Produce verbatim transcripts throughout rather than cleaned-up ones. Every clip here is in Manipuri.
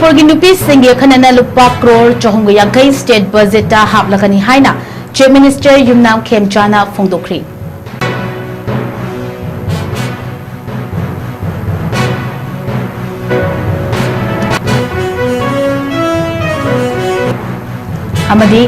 ꯃꯅꯤꯄꯨꯔꯒꯤ ꯅꯨꯄꯤꯁꯤꯡꯒꯤ ꯑꯈꯟꯅꯅ ꯂꯨꯄꯥ ꯀ꯭ꯔꯣꯔ ꯆꯍꯨꯝꯒ ꯌꯥꯡꯈꯩ state budgetꯇ ꯍꯥꯞꯂꯒꯅꯤ ꯍꯥꯏꯅ Chief Minister ꯌꯨꯝꯅꯥꯝ ꯈꯦꯝꯆꯥꯅ ꯐꯣꯡꯗꯣꯛꯈ꯭ꯔꯦ꯫ ꯑꯃꯗꯤ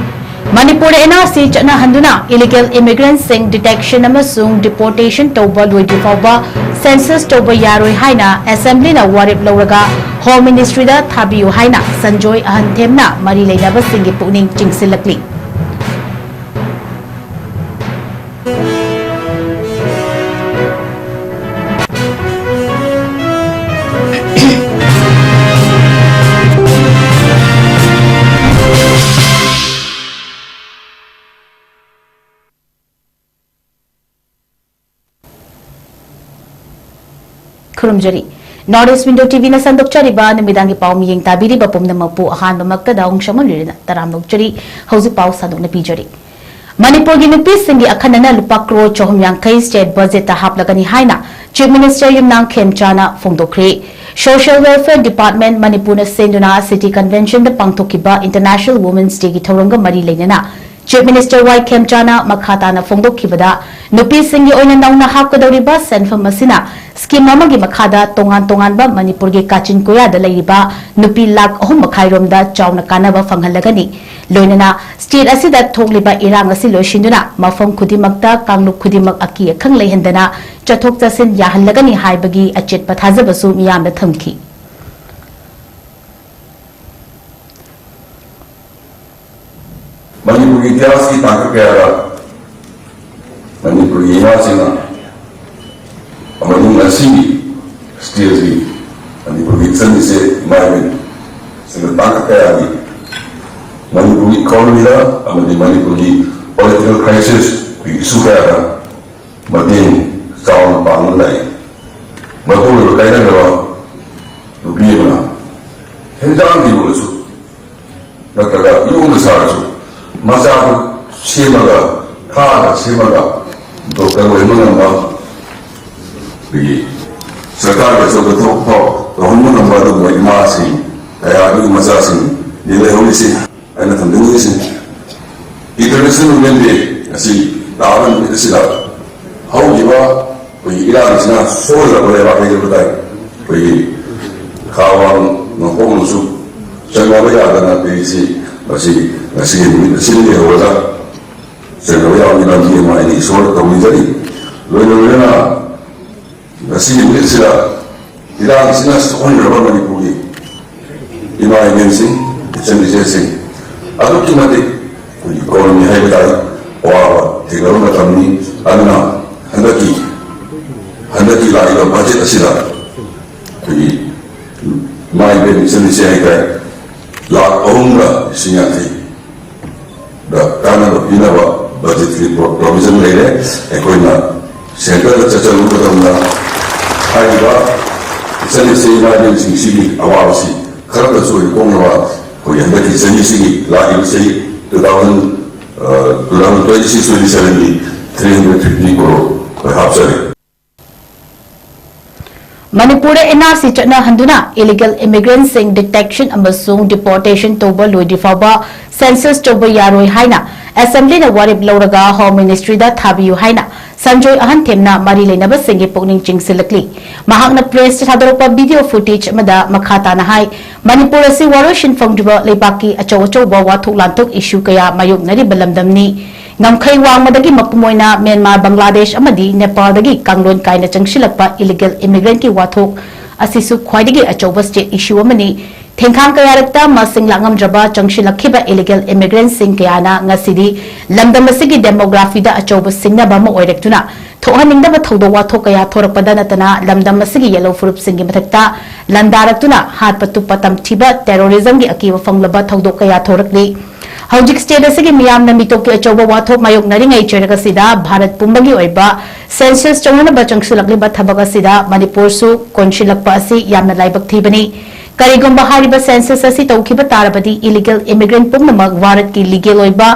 ꯃꯅꯤꯄꯨꯔꯗ NRC ꯆꯠꯅꯍꯟꯗꯨꯅ illegal immigrantꯁꯤꯡ detection ꯑꯃꯁꯨꯡ deportation ꯇꯧꯕ ꯂꯣꯏꯗ꯭ꯔꯤ ꯐꯥꯎꯕ census ꯇꯧꯕ ꯌꯥꯔꯣꯏ ꯍꯥꯏꯅ Assemblyꯅ ꯋꯥꯔꯦꯞ ꯂꯧꯔꯒ Home Ministryꯗ ꯊꯥꯕꯤꯌꯨ ꯍꯥꯏꯅ ꯁꯟꯖꯣꯏ ꯑꯍꯟꯊꯦꯝꯅ ꯃꯔꯤ ꯂꯩꯅꯕꯁꯤꯡꯒꯤ ꯄꯨꯛꯅꯤꯡ ꯆꯤꯡꯁꯤꯜꯂꯛꯂꯤ꯫ ꯈꯨꯔꯨꯝꯖꯔꯤ꯫ North East Window TVꯅ ꯁꯟꯗꯣꯛꯆꯔꯤꯕ ꯅꯨꯃꯤꯗꯥꯡꯒꯤ ꯄꯥꯎ ꯃꯤꯠꯌꯦꯡ ꯇꯥꯕꯤꯔꯤꯕ ꯄꯨꯝꯅꯃꯛꯄꯨ ꯑꯍꯥꯟꯕꯃꯛꯇꯗ ꯑꯍꯨꯝ ꯁꯃꯟꯕꯤꯔꯅ ꯇꯔꯥꯝꯅ ꯑꯣꯛꯆꯔꯤ꯫ ꯍꯧꯖꯤꯛ ꯄꯥꯎ ꯁꯟꯗꯣꯛꯅ ꯄꯤꯖꯔꯤ꯫ ꯃꯅꯤꯄꯨꯔꯒꯤ ꯅꯨꯄꯤꯁꯤꯡꯒꯤ ꯑꯈꯟꯅꯅ ꯂꯨꯄꯥ ꯀ꯭ꯔꯣꯔ ꯆꯍꯨꯝ ꯌꯥꯡꯈꯩ state budgetꯇ ꯍꯥꯞꯂꯒꯅꯤ ꯍꯥꯏꯅ Chief Minister ꯌꯨꯝꯅꯥꯝ ꯈꯦꯝꯆꯥꯅ ꯐꯣꯡꯗꯣꯛꯈ꯭ꯔꯦ꯫ Social Welfare Department ꯃꯅꯤꯄꯨꯔꯅ ꯁꯤꯟꯗꯨꯅ City Conventionꯗ ꯄꯥꯡꯊꯣꯛꯈꯤꯕ International Women's Dayꯒꯤ ꯊꯧꯔꯝꯒ ꯃꯔꯤ ꯂꯩꯅꯅ Chief Minister ꯋꯥꯏ ꯈꯦꯝꯆꯥꯅ ꯃꯈꯥ ꯇꯥꯅ ꯐꯣꯡꯗꯣꯛꯈꯤꯕꯗ, ꯅꯨꯄꯤꯁꯤꯡꯒꯤ ꯑꯣꯏꯅ ꯅꯧꯅ ꯍꯥꯞꯀꯗꯧꯔꯤꯕ ꯁꯦꯟꯐꯝ ꯑꯁꯤꯅ scheme ꯑꯃꯒꯤ ꯃꯈꯥꯗ ꯇꯣꯉꯥꯟ ꯇꯣꯉꯥꯟꯕ ꯃꯅꯤꯄꯨꯔꯒꯤ ꯀꯥꯆꯤꯟ ꯀꯣꯌꯥꯗ ꯂꯩꯔꯤꯕ ꯅꯨꯄꯤ ꯂꯥꯈ ꯑꯍꯨꯝ ꯃꯈꯥꯏ ꯔꯣꯝꯗ ꯆꯥꯎꯅ ꯀꯥꯟꯅꯕ ꯐꯪꯍꯜꯂꯒꯅꯤ꯫ ꯂꯣꯏꯅꯅ state ꯑꯁꯤꯗ ꯊꯣꯛꯂꯤꯕ ꯏꯔꯥꯡ ꯑꯁꯤ ꯂꯣꯏꯁꯤꯟꯗꯨꯅ ꯃꯐꯝ ꯈꯨꯗꯤꯡꯃꯛꯇ ꯀꯥꯡꯂꯨꯞ ꯈꯨꯗꯤꯡꯃꯛ ꯑꯀꯤ ꯑꯈꯪ ꯂꯩꯍꯟꯗꯅ ꯆꯠꯊꯣꯛ ꯆꯠꯁꯤꯟ ꯌꯥꯍꯜꯂꯒꯅꯤ ꯍꯥꯏꯕꯒꯤ ꯑꯆꯦꯠꯄ ꯊꯥꯖꯕꯁꯨ ꯃꯤꯌꯥꯝꯗ ꯊꯝꯈꯤ꯫ ꯃꯅꯤꯄꯨꯔꯒꯤ ꯏꯇꯤꯍꯥꯁꯀꯤ ꯇꯥꯡꯀꯛ ꯀꯌꯥꯗ ꯃꯅꯤꯄꯨꯔꯒꯤ ꯏꯃꯥꯁꯤꯡꯅ ꯑꯃꯗꯤ ꯉꯁꯤꯒꯤ stageꯀꯤ ꯃꯅꯤꯄꯨꯔꯒꯤ ꯏꯆꯟ ꯏꯆꯦ ꯏꯃꯥ ꯏꯕꯦꯟꯁꯤꯡꯅ ꯇꯥꯡꯀꯛ ꯀꯌꯥꯒꯤ ꯃꯅꯤꯄꯨꯔꯒꯤ economyꯗ ꯑꯃꯗꯤ ꯃꯅꯤꯄꯨꯔꯒꯤ political crisisꯀꯤ issue ꯀꯌꯥꯗ ꯃꯇꯦꯡ ꯆꯥꯎꯅ ꯄꯥꯡꯗꯨꯅ ꯂꯥꯛꯏ꯫ ꯃꯄꯨꯔꯣꯏꯕ ꯀꯥꯏꯅꯈ꯭ꯔꯕ ꯅꯨꯄꯤ ꯑꯃꯅ ꯍꯦꯟꯖꯥꯡꯒꯤ ꯑꯣꯏꯔꯁꯨ ꯅꯠꯇ꯭ꯔꯒ ꯌꯨꯝꯗ ꯁꯥꯔꯁꯨ ꯃꯆꯥꯗꯨ ꯁꯦꯝꯃꯒ, ꯊꯥꯗ ꯁꯦꯝꯃꯒ ꯗꯣꯛꯇꯔ ꯑꯣꯏꯍꯟꯕ ꯉꯝꯕ, ꯑꯩꯈꯣꯏꯒꯤ ꯁꯔꯀꯥꯔꯒꯤ ꯑꯆꯧꯕ ꯊꯕꯛ ꯐꯥꯎ ꯇꯧꯍꯟꯕ ꯉꯝꯕ ꯑꯗꯨꯒꯨꯝꯕ ꯏꯃꯥꯁꯤꯡ ꯀꯌꯥ ꯑꯗꯨꯒꯤ ꯃꯆꯥꯁꯤꯡ ꯂꯩꯍꯧꯔꯤꯁꯤ ꯑꯩꯅ ꯊꯝꯖꯅꯤꯡꯉꯤꯁꯤ, International Women Day ꯑꯁꯤ ꯇꯥꯕ ꯅꯨꯃꯤꯠ ꯑꯁꯤꯗ ꯍꯧꯈꯤꯕ ꯑꯩꯈꯣꯏꯒꯤ ꯏꯔꯥꯡꯁꯤꯅ ꯁꯣꯏꯔꯕ ꯂꯩꯕꯥꯛ ꯍꯥꯏꯖꯕ ꯇꯥꯏ꯫ ꯑꯩꯈꯣꯏꯒꯤ ꯈꯥ ꯋꯥꯡ ꯅꯣꯡꯄꯣꯛ ꯅꯣꯡꯆꯨꯞ ꯆꯪꯅꯕ ꯌꯥꯗꯅ ꯑꯩꯈꯣꯏꯁꯤ ꯃꯁꯤ ꯉꯁꯤꯒꯤ ꯅꯨꯃꯤꯠ ꯑꯁꯤꯗꯒꯤ ꯍꯧꯔꯒ ꯆꯪꯅꯕ ꯌꯥꯕꯒꯤ ꯂꯝꯕꯤ ꯑꯃ ꯑꯩꯅ ꯏꯁꯣꯔꯗ ꯇꯧꯅꯤꯡꯖꯔꯤ꯫ ꯂꯣꯏꯅ ꯂꯣꯏꯅꯅ ꯉꯁꯤꯒꯤ ꯅꯨꯃꯤꯠꯁꯤꯗ ꯏꯔꯥꯡꯁꯤꯅ ꯁꯣꯛꯍꯟꯈ꯭ꯔꯕ ꯃꯅꯤꯄꯨꯔꯒꯤ ꯏꯃꯥ ꯏꯕꯦꯟꯁꯤꯡ, ꯏꯆꯟ ꯏꯆꯦꯁꯤꯡ ꯑꯗꯨꯛꯀꯤ ꯃꯇꯤꯛ ꯑꯩꯈꯣꯏꯒꯤ ꯏꯀꯣꯅꯣꯃꯤ ꯍꯥꯏꯕ ꯇꯥꯔꯦ, ꯑꯋꯥꯕ ꯊꯦꯡꯅꯕ ꯃꯇꯝꯅꯤ꯫ ꯑꯗꯨꯅ ꯍꯟꯗꯛꯀꯤ ꯍꯟꯗꯛꯀꯤ ꯂꯥꯛꯂꯤꯕ ꯕꯖꯦꯠ ꯑꯁꯤꯗ ꯑꯩꯈꯣꯏꯒꯤ ꯏꯃꯥ ꯏꯕꯦꯟ ꯏꯆꯟ ꯏꯆꯦ ꯍꯥꯏꯇꯥꯔꯦ, ꯂꯥꯈ ꯑꯍꯨꯝꯒ ꯂꯤꯁꯤꯡ ꯌꯥꯡꯈꯩ ꯗ ꯀꯥꯟꯅꯕ ꯄꯤꯅꯕ ꯕꯖꯦꯠꯀꯤ ꯄ꯭ꯔꯣ-, ꯄ꯭ꯔꯣꯚꯤꯖꯟ ꯂꯩꯔꯦ꯫ ꯑꯩꯈꯣꯏꯅ ꯁꯦꯟꯇꯔꯗ ꯆꯠꯆꯔꯨꯕ ꯃꯇꯝꯗ ꯍꯥꯏꯔꯤꯕ ꯏꯆꯟ ꯏꯆꯦ ꯏꯃꯥ ꯏꯕꯦꯟꯁꯤꯡꯁꯤꯒꯤ ꯑꯋꯥꯕꯁꯤ ꯈꯔꯗꯁꯨ ꯑꯣꯏꯅ ꯀꯣꯛꯅꯕ ꯑꯩꯈꯣꯏꯒꯤ ꯍꯟꯗꯛꯀꯤ ꯆꯍꯤꯁꯤꯒꯤ, ꯂꯥꯛꯂꯤꯕ ꯆꯍꯤ two thousand, ꯑ, two thousand twenty six twenty seven ꯒꯤ three hundred fifty crore ꯑꯩꯈꯣꯏ ꯍꯥꯞꯆꯔꯤ꯫ ꯃꯅꯤꯄꯨꯔꯗ and R C ꯆꯠꯅꯍꯟꯗꯨꯅ illegal ꯏꯃꯤꯒ꯭ꯔꯦꯟꯠꯁꯤꯡ detection ꯑꯃꯁꯨꯡ ꯗꯤꯄꯣꯔꯇꯦꯁꯟ ꯇꯧꯕ ꯂꯣꯏꯗ꯭ꯔꯤ ꯐꯥꯎꯕ ꯁꯦꯟꯁꯁ ꯇꯧꯕ ꯌꯥꯔꯣꯏ ꯍꯥꯏꯅ ꯑꯦꯁꯦꯝꯕ꯭ꯂꯤꯅ ꯋꯥꯔꯦꯞ ꯂꯧꯔꯒ ꯍꯣꯝ ꯃꯤꯅꯤꯁꯇ꯭ꯔꯤꯗ ꯊꯥꯕꯤꯌꯨ ꯍꯥꯏꯅ ꯁꯟꯖꯣꯏ ꯑꯍꯟꯊꯦꯝꯅ ꯃꯔꯤ ꯂꯩꯅꯕꯁꯤꯡꯒꯤ ꯄꯨꯛꯅꯤꯡ ꯆꯤꯡꯁꯤꯜꯂꯛꯂꯤ꯫ ꯃꯍꯥꯛꯅ ꯄ꯭ꯔꯦꯁꯇ ꯊꯥꯗꯣꯔꯛꯄ ꯚꯤꯗꯤꯑꯣ ꯐꯨꯇꯦꯖ ꯑꯃꯗ ꯃꯈꯥ ꯇꯥꯅ ꯍꯥꯏ, ꯃꯅꯤꯄꯨꯔ ꯑꯁꯤ ꯋꯥꯔꯣꯏꯁꯤꯟ ꯐꯪꯗ꯭ꯔꯤꯕ ꯂꯩꯕꯥꯛꯀꯤ ꯑꯆꯧ ꯑꯆꯧꯕ ꯋꯥꯊꯣꯛ ꯂꯥꯟꯊꯣꯛ ꯏꯁꯨ ꯀꯌꯥ ꯃꯥꯌꯣꯛꯅꯔꯤꯕ ꯂꯝꯗꯝꯅꯤ꯫ ꯉꯝꯈꯩ ꯋꯥꯡꯃꯗꯒꯤ ꯃꯄꯨꯡ ꯑꯣꯏꯅ ꯃ꯭ꯌꯥꯟꯃꯥꯔ, ꯕꯪꯒ꯭ꯂꯥꯗꯦꯁ ꯑꯃꯗꯤ ꯅꯦꯄꯥꯜꯗꯒꯤ ꯀꯥꯡꯂꯣꯟ ꯀꯥꯏꯅ ꯆꯪꯁꯤꯜꯂꯛꯄ ꯏꯂꯤꯒꯦꯜ ꯏꯃꯤꯒ꯭ꯔꯦꯟꯠꯀꯤ ꯋꯥꯊꯣꯛ ꯑꯁꯤꯁꯨ ꯈ꯭ꯋꯥꯏꯗꯒꯤ ꯑꯆꯧꯕ ꯁ꯭ꯇꯦꯠ ꯏꯁꯨ ꯑꯃꯅꯤ꯫ ꯊꯦꯡꯈꯥꯡ ꯀꯌꯥꯔꯛꯇ ꯃꯁꯤꯡ ꯂꯥꯛꯉꯝꯗ꯭ꯔꯕ ꯆꯪꯁꯤꯜꯂꯛꯈꯤꯕ ꯏꯂꯤꯒꯦꯜ ꯏꯃꯤꯒ꯭ꯔꯦꯟꯠꯁꯤꯡ ꯀꯌꯥꯅ ꯉꯁꯤꯗꯤ ꯂꯝꯗꯝ ꯑꯁꯤꯒꯤ ꯗꯦꯃꯣꯒ꯭ꯔꯥꯐꯤꯗ ꯑꯆꯧꯕ ꯁꯤꯡꯅꯕ ꯑꯃ ꯑꯣꯏꯔꯛꯇꯨꯅ, ꯊꯣꯛꯍꯟꯅꯤꯡꯗꯕ ꯊꯧꯗꯣꯛ ꯋꯥꯊꯣꯛ ꯀꯌꯥ ꯊꯣꯔꯛꯄꯗ ꯅꯠꯇꯅ, ꯂꯝꯗꯝ ꯑꯁꯤꯒꯤ ꯌꯦꯜꯍꯧ ꯐꯨꯔꯨꯞꯁꯤꯡꯒꯤ ꯃꯊꯛꯇ ꯂꯥꯟꯗꯥꯔꯛꯇꯨꯅ ꯍꯥꯠꯄ ꯇꯨꯞꯄ ꯇꯝꯊꯤꯕ ꯇꯦꯔꯣꯔꯤꯖꯝꯒꯤ ꯑꯀꯤꯕ ꯐꯪꯂꯕ ꯊꯧꯗꯣꯛ ꯀꯌꯥ ꯊꯣꯔꯛꯂꯤ꯫ ꯍꯧꯖꯤꯛ ꯁ꯭ꯇꯦꯠ ꯑꯁꯤꯒꯤ ꯃꯤꯌꯥꯝꯅ ꯃꯤꯇꯣꯞꯀꯤ ꯑꯆꯧꯕ ꯋꯥꯊꯣꯛ ꯃꯥꯌꯣꯛꯅꯔꯤꯉꯩ ꯆꯩꯔꯛ ꯑꯁꯤꯗ ꯚꯥꯔꯠ ꯄꯨꯝꯕꯒꯤ ꯑꯣꯏꯕ ꯁꯦꯟꯁꯁ ꯆꯪꯅꯅꯕ ꯆꯪꯁꯤꯜꯂꯛꯂꯤꯕ ꯊꯕꯛ ꯑꯁꯤꯗ ꯃꯅꯤꯄꯨꯔꯁꯨ ꯀꯣꯟꯁꯤꯜꯂꯛꯄ ꯑꯁꯤ ꯌꯥꯝꯅ ꯂꯥꯏꯕꯛ ꯊꯤꯕꯅꯤ꯫ ꯀꯔꯤꯒꯨꯝꯕ ꯍꯥꯏꯔꯤꯕ ꯁꯦꯟꯁꯁ ꯑꯁꯤ ꯇꯧꯈꯤꯕ ꯇꯥꯔꯕꯗꯤ, ꯏꯂꯤꯒꯦꯜ ꯏꯃꯤꯒ꯭ꯔꯦꯟꯠ ꯄꯨꯝꯅꯃꯛ ꯚꯥꯔꯠꯀꯤ ꯂꯤꯒꯦꯜ ꯑꯣꯏꯕ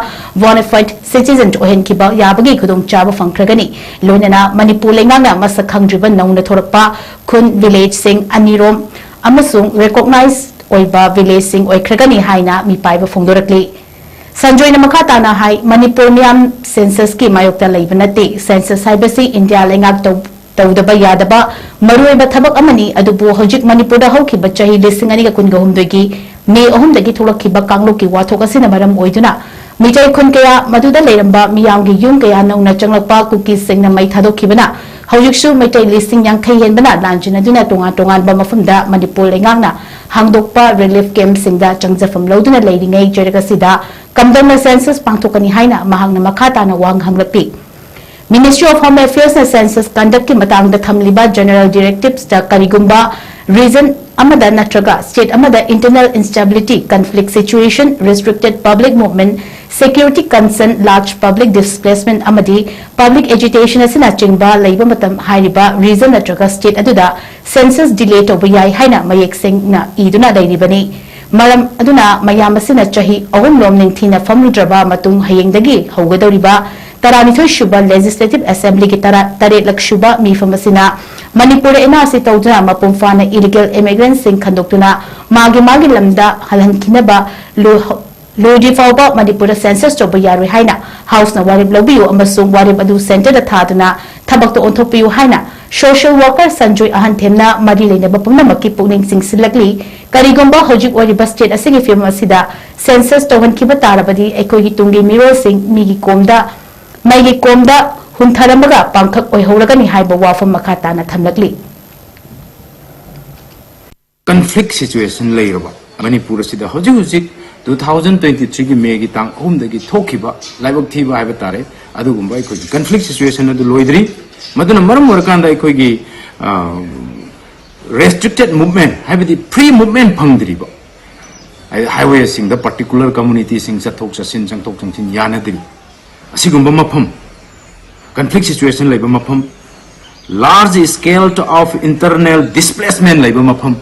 ꯕꯣꯅꯥꯐꯥꯏꯗ ꯁꯤꯇꯤꯖꯟ ꯑꯣꯏꯍꯟꯈꯤꯕ ꯌꯥꯕꯒꯤ ꯈꯨꯗꯣꯡꯆꯥꯕ ꯐꯪꯈ꯭ꯔꯒꯅꯤ꯫ ꯂꯣꯏꯅꯅ ꯃꯅꯤꯄꯨꯔ ꯂꯩꯉꯥꯛꯅ ꯃꯁꯛ ꯈꯪꯗ꯭ꯔꯤꯕ ꯅꯧꯅ ꯊꯣꯔꯛꯄ ꯈꯨꯟ, ꯚꯤꯂꯦꯖꯁꯤꯡ ꯑꯅꯤꯔꯣꯝ ꯑꯃꯁꯨꯡ ꯔꯤꯀꯣꯒꯅꯥꯏꯖ ꯑꯣꯏꯕ ꯚꯤꯂꯦꯖꯁꯤꯡ ꯑꯣꯏꯈ꯭ꯔꯒꯅꯤ ꯍꯥꯏꯅ ꯃꯤꯄꯥꯏꯕ ꯐꯣꯡꯗꯣꯔꯛꯂꯤ꯫ ꯁꯟꯖꯣꯏꯅ ꯃꯈꯥ ꯇꯥꯅ ꯍꯥꯏ, ꯃꯅꯤꯄꯨꯔ ꯃꯤꯌꯥꯝ ꯁꯦꯟꯁꯁꯀꯤ ꯃꯥꯌꯣꯛꯇ ꯂꯩꯕ ꯅꯠꯇꯦ꯫ ꯁꯦꯟꯁꯁ ꯍꯥꯏꯕꯁꯤ ꯏꯟꯗꯤꯌꯥ ꯂꯩꯉꯥꯛ ꯇꯧ-, ꯇꯧꯗꯕ ꯌꯥꯗꯕ ꯃꯔꯨꯑꯣꯏꯕ ꯊꯕꯛ ꯑꯃꯅꯤ꯫ ꯑꯗꯨꯕꯨ ꯍꯧꯖꯤꯛ ꯃꯅꯤꯄꯨꯔꯗ ꯍꯧꯈꯤꯕ ꯆꯍꯤ ꯂꯤꯁꯤꯡ ꯑꯅꯤꯒ ꯀꯨꯟꯒ ꯍꯨꯝꯗꯣꯏꯒꯤ ꯃꯦ ꯑꯍꯨꯝꯗꯒꯤ ꯊꯣꯛꯂꯛꯈꯤꯕ ꯀꯥꯡꯂꯨꯞꯀꯤ ꯋꯥꯊꯣꯛ ꯑꯁꯤꯅ ꯃꯔꯝ ꯑꯣꯏꯗꯨꯅ ꯃꯤꯇꯩ ꯈꯨꯟ ꯀꯌꯥ, ꯃꯗꯨꯗ ꯂꯩꯔꯝꯕ ꯃꯤꯌꯥꯝꯒꯤ ꯌꯨꯝ ꯀꯌꯥ ꯅꯧꯅ ꯆꯪꯂꯛꯄ, ꯀꯨꯀꯤꯁꯤꯡꯅ ꯃꯩ ꯊꯥꯗꯣꯛꯈꯤꯕꯅ ꯍꯧꯖꯤꯛꯁꯨ ꯃꯩꯇꯩ ꯂꯤꯁꯤꯡ ꯌꯥꯡꯈꯩ ꯍꯦꯟꯕꯅ ꯂꯥꯟꯖꯤꯟꯅꯗꯨꯅ ꯇꯣꯉꯥꯟ ꯇꯣꯉꯥꯟꯕ ꯃꯐꯝꯗ ꯃꯅꯤꯄꯨꯔ ꯂꯩꯉꯥꯛꯅ ꯍꯥꯡꯗꯣꯛꯄ ꯔꯤꯂꯤꯐ ꯀꯦꯝꯞꯁꯤꯡꯗ ꯆꯪꯖꯐꯝ ꯂꯧꯗꯨꯅ ꯂꯩꯔꯤꯉꯩ ꯆꯩꯔꯛ ꯑꯁꯤꯗ ꯀꯝꯗꯧꯅ ꯁꯦꯟꯁꯁ ꯄꯥꯡꯊꯣꯛꯀꯅꯤ ꯍꯥꯏꯅ ꯃꯍꯥꯛꯅ ꯃꯈꯥ ꯇꯥꯅ ꯋꯥꯍꯪ ꯍꯪꯂꯛꯂꯤ꯫ Ministry of Home Affairsꯅ census conductꯀꯤ ꯃꯇꯥꯡꯗ ꯊꯝꯂꯤꯕ general directivesꯇ ꯀꯔꯤꯒꯨꯝꯕ region ꯑꯃꯗ ꯅꯠꯇ꯭ꯔꯒ state ꯑꯃꯗ internal instability, conflict situation, restricted public movement, security concern, large public displacement ꯑꯃꯗꯤ public agitation ꯑꯁꯤꯅꯆꯤꯡꯕ ꯂꯩꯕ ꯃꯇꯝ ꯍꯥꯏꯔꯤꯕ region ꯅꯠꯇ꯭ꯔꯒ state ꯑꯗꯨꯗ census delay ꯇꯧꯕ ꯌꯥꯏ ꯍꯥꯏꯅ ꯃꯌꯦꯛ ꯁꯦꯡꯅ ꯏꯗꯨꯅ ꯂꯩꯔꯤꯕꯅꯤ꯫ ꯃꯔꯝ ꯑꯗꯨꯅ ꯃꯌꯥꯝ ꯑꯁꯤꯅ ꯆꯍꯤ ꯑꯍꯨꯝ ꯂꯣꯝ ꯅꯤꯡꯊꯤꯅ ꯐꯝꯂꯨꯗ꯭ꯔꯕ ꯃꯇꯨꯡ ꯍꯌꯦꯡꯗꯒꯤ ꯍꯧꯒꯗꯧꯔꯤꯕ ꯇꯔꯥꯅꯤꯊꯣꯏ ꯁꯨꯕ Legislative Assemblyꯒꯤ ꯇꯔꯥ-, ꯇꯔꯦꯠꯂꯛ ꯁꯨꯕ ꯃꯤꯐꯝ ꯑꯁꯤꯅ ꯃꯅꯤꯄꯨꯔꯗ ꯑꯦꯟ ꯑꯥꯔ ꯁꯤ ꯇꯧꯗꯨꯅ ꯃꯄꯨꯡ ꯐꯥꯅ illegal immigrantꯁꯤꯡ ꯈꯟꯗꯣꯛꯇꯨꯅ ꯃꯥꯒꯤ ꯃꯥꯒꯤ ꯂꯝꯗ ꯍꯜꯍꯟꯈꯤꯅꯕ ꯂꯣꯏ-, ꯂꯣꯏꯗ꯭ꯔꯤ ꯐꯥꯎꯕ ꯃꯅꯤꯄꯨꯔꯗ census ꯇꯧꯕ ꯌꯥꯔꯣꯏ ꯍꯥꯏꯅ Houseꯅ ꯋꯥꯔꯦꯞ ꯂꯧꯕꯤꯌꯨ ꯑꯃꯁꯨꯡ ꯋꯥꯔꯦꯞ ꯑꯗꯨ centreꯗ ꯊꯥꯗꯨꯅ ꯊꯕꯛꯇ ꯑꯣꯟꯊꯣꯛꯄꯤꯌꯨ ꯍꯥꯏꯅ social worker ꯁꯟꯖꯣꯏ ꯑꯍꯟꯊꯦꯝꯅ ꯃꯔꯤ ꯂꯩꯅꯕ ꯄꯨꯝꯅꯃꯛꯀꯤ ꯄꯨꯛꯅꯤꯡ ꯆꯤꯡꯁꯤꯜꯂꯛꯂꯤ꯫ ꯀꯔꯤꯒꯨꯝꯕ ꯍꯧꯖꯤꯛ ꯑꯣꯏꯔꯤꯕ state ꯑꯁꯤꯒꯤ ꯐꯤꯕꯝ ꯑꯁꯤꯗ census ꯇꯧꯍꯟꯈꯤꯕ ꯇꯥꯔꯕꯗꯤ ꯑꯩꯈꯣꯏꯒꯤ ꯇꯨꯡꯒꯤ ꯃꯤꯔꯣꯜꯁꯤꯡ ꯃꯤꯒꯤ ꯀꯣꯝꯗ, ꯃꯩꯒꯤ ꯀꯣꯝꯗ ꯍꯨꯟꯊꯔꯝꯃꯒ ꯄꯥꯡꯊꯛ ꯑꯣꯏꯍꯧꯔꯒꯅꯤ ꯍꯥꯏꯕ ꯋꯥꯐꯝ ꯃꯈꯥ ꯇꯥꯅ ꯊꯝꯂꯛꯂꯤ꯫ Conflict situation ꯂꯩꯔꯕ ꯃꯅꯤꯄꯨꯔ ꯑꯁꯤꯗ ꯍꯧꯖꯤꯛ ꯍꯧꯖꯤꯛ two thousand twenty threeꯒꯤ ꯃꯦꯒꯤ ꯇꯥꯡ ꯑꯍꯨꯝꯗꯒꯤ ꯊꯣꯛꯈꯤꯕ ꯂꯥꯏꯕꯛ ꯊꯤꯕ ꯍꯥꯏꯕ ꯇꯥꯔꯦ, ꯑꯗꯨꯒꯨꯝꯕ ꯑꯩꯈꯣꯏꯒꯤ conflict situation ꯑꯗꯨ ꯂꯣꯏꯗ꯭ꯔꯤ꯫ ꯃꯗꯨꯅ ꯃꯔꯝ ꯑꯣꯏꯔꯀꯥꯟꯗ ꯑꯩꯈꯣꯏꯒꯤ restricted movement, ꯍꯥꯏꯕꯗꯤ free movement ꯐꯪꯗ꯭ꯔꯤꯕ, highwayꯁꯤꯡꯗ particular communityꯁꯤꯡ ꯆꯠꯊꯣꯛ ꯆꯠꯁꯤꯟ, ꯆꯪꯊꯣꯛ ꯆꯪꯁꯤꯟ ꯌꯥꯅꯗ꯭ꯔꯤ꯫ ꯑꯁꯤꯒꯨꯝꯕ ꯃꯐꯝ, conflict situation ꯂꯩꯕ ꯃꯐꯝ, large scale of internal displacement ꯂꯩꯕ ꯃꯐꯝ,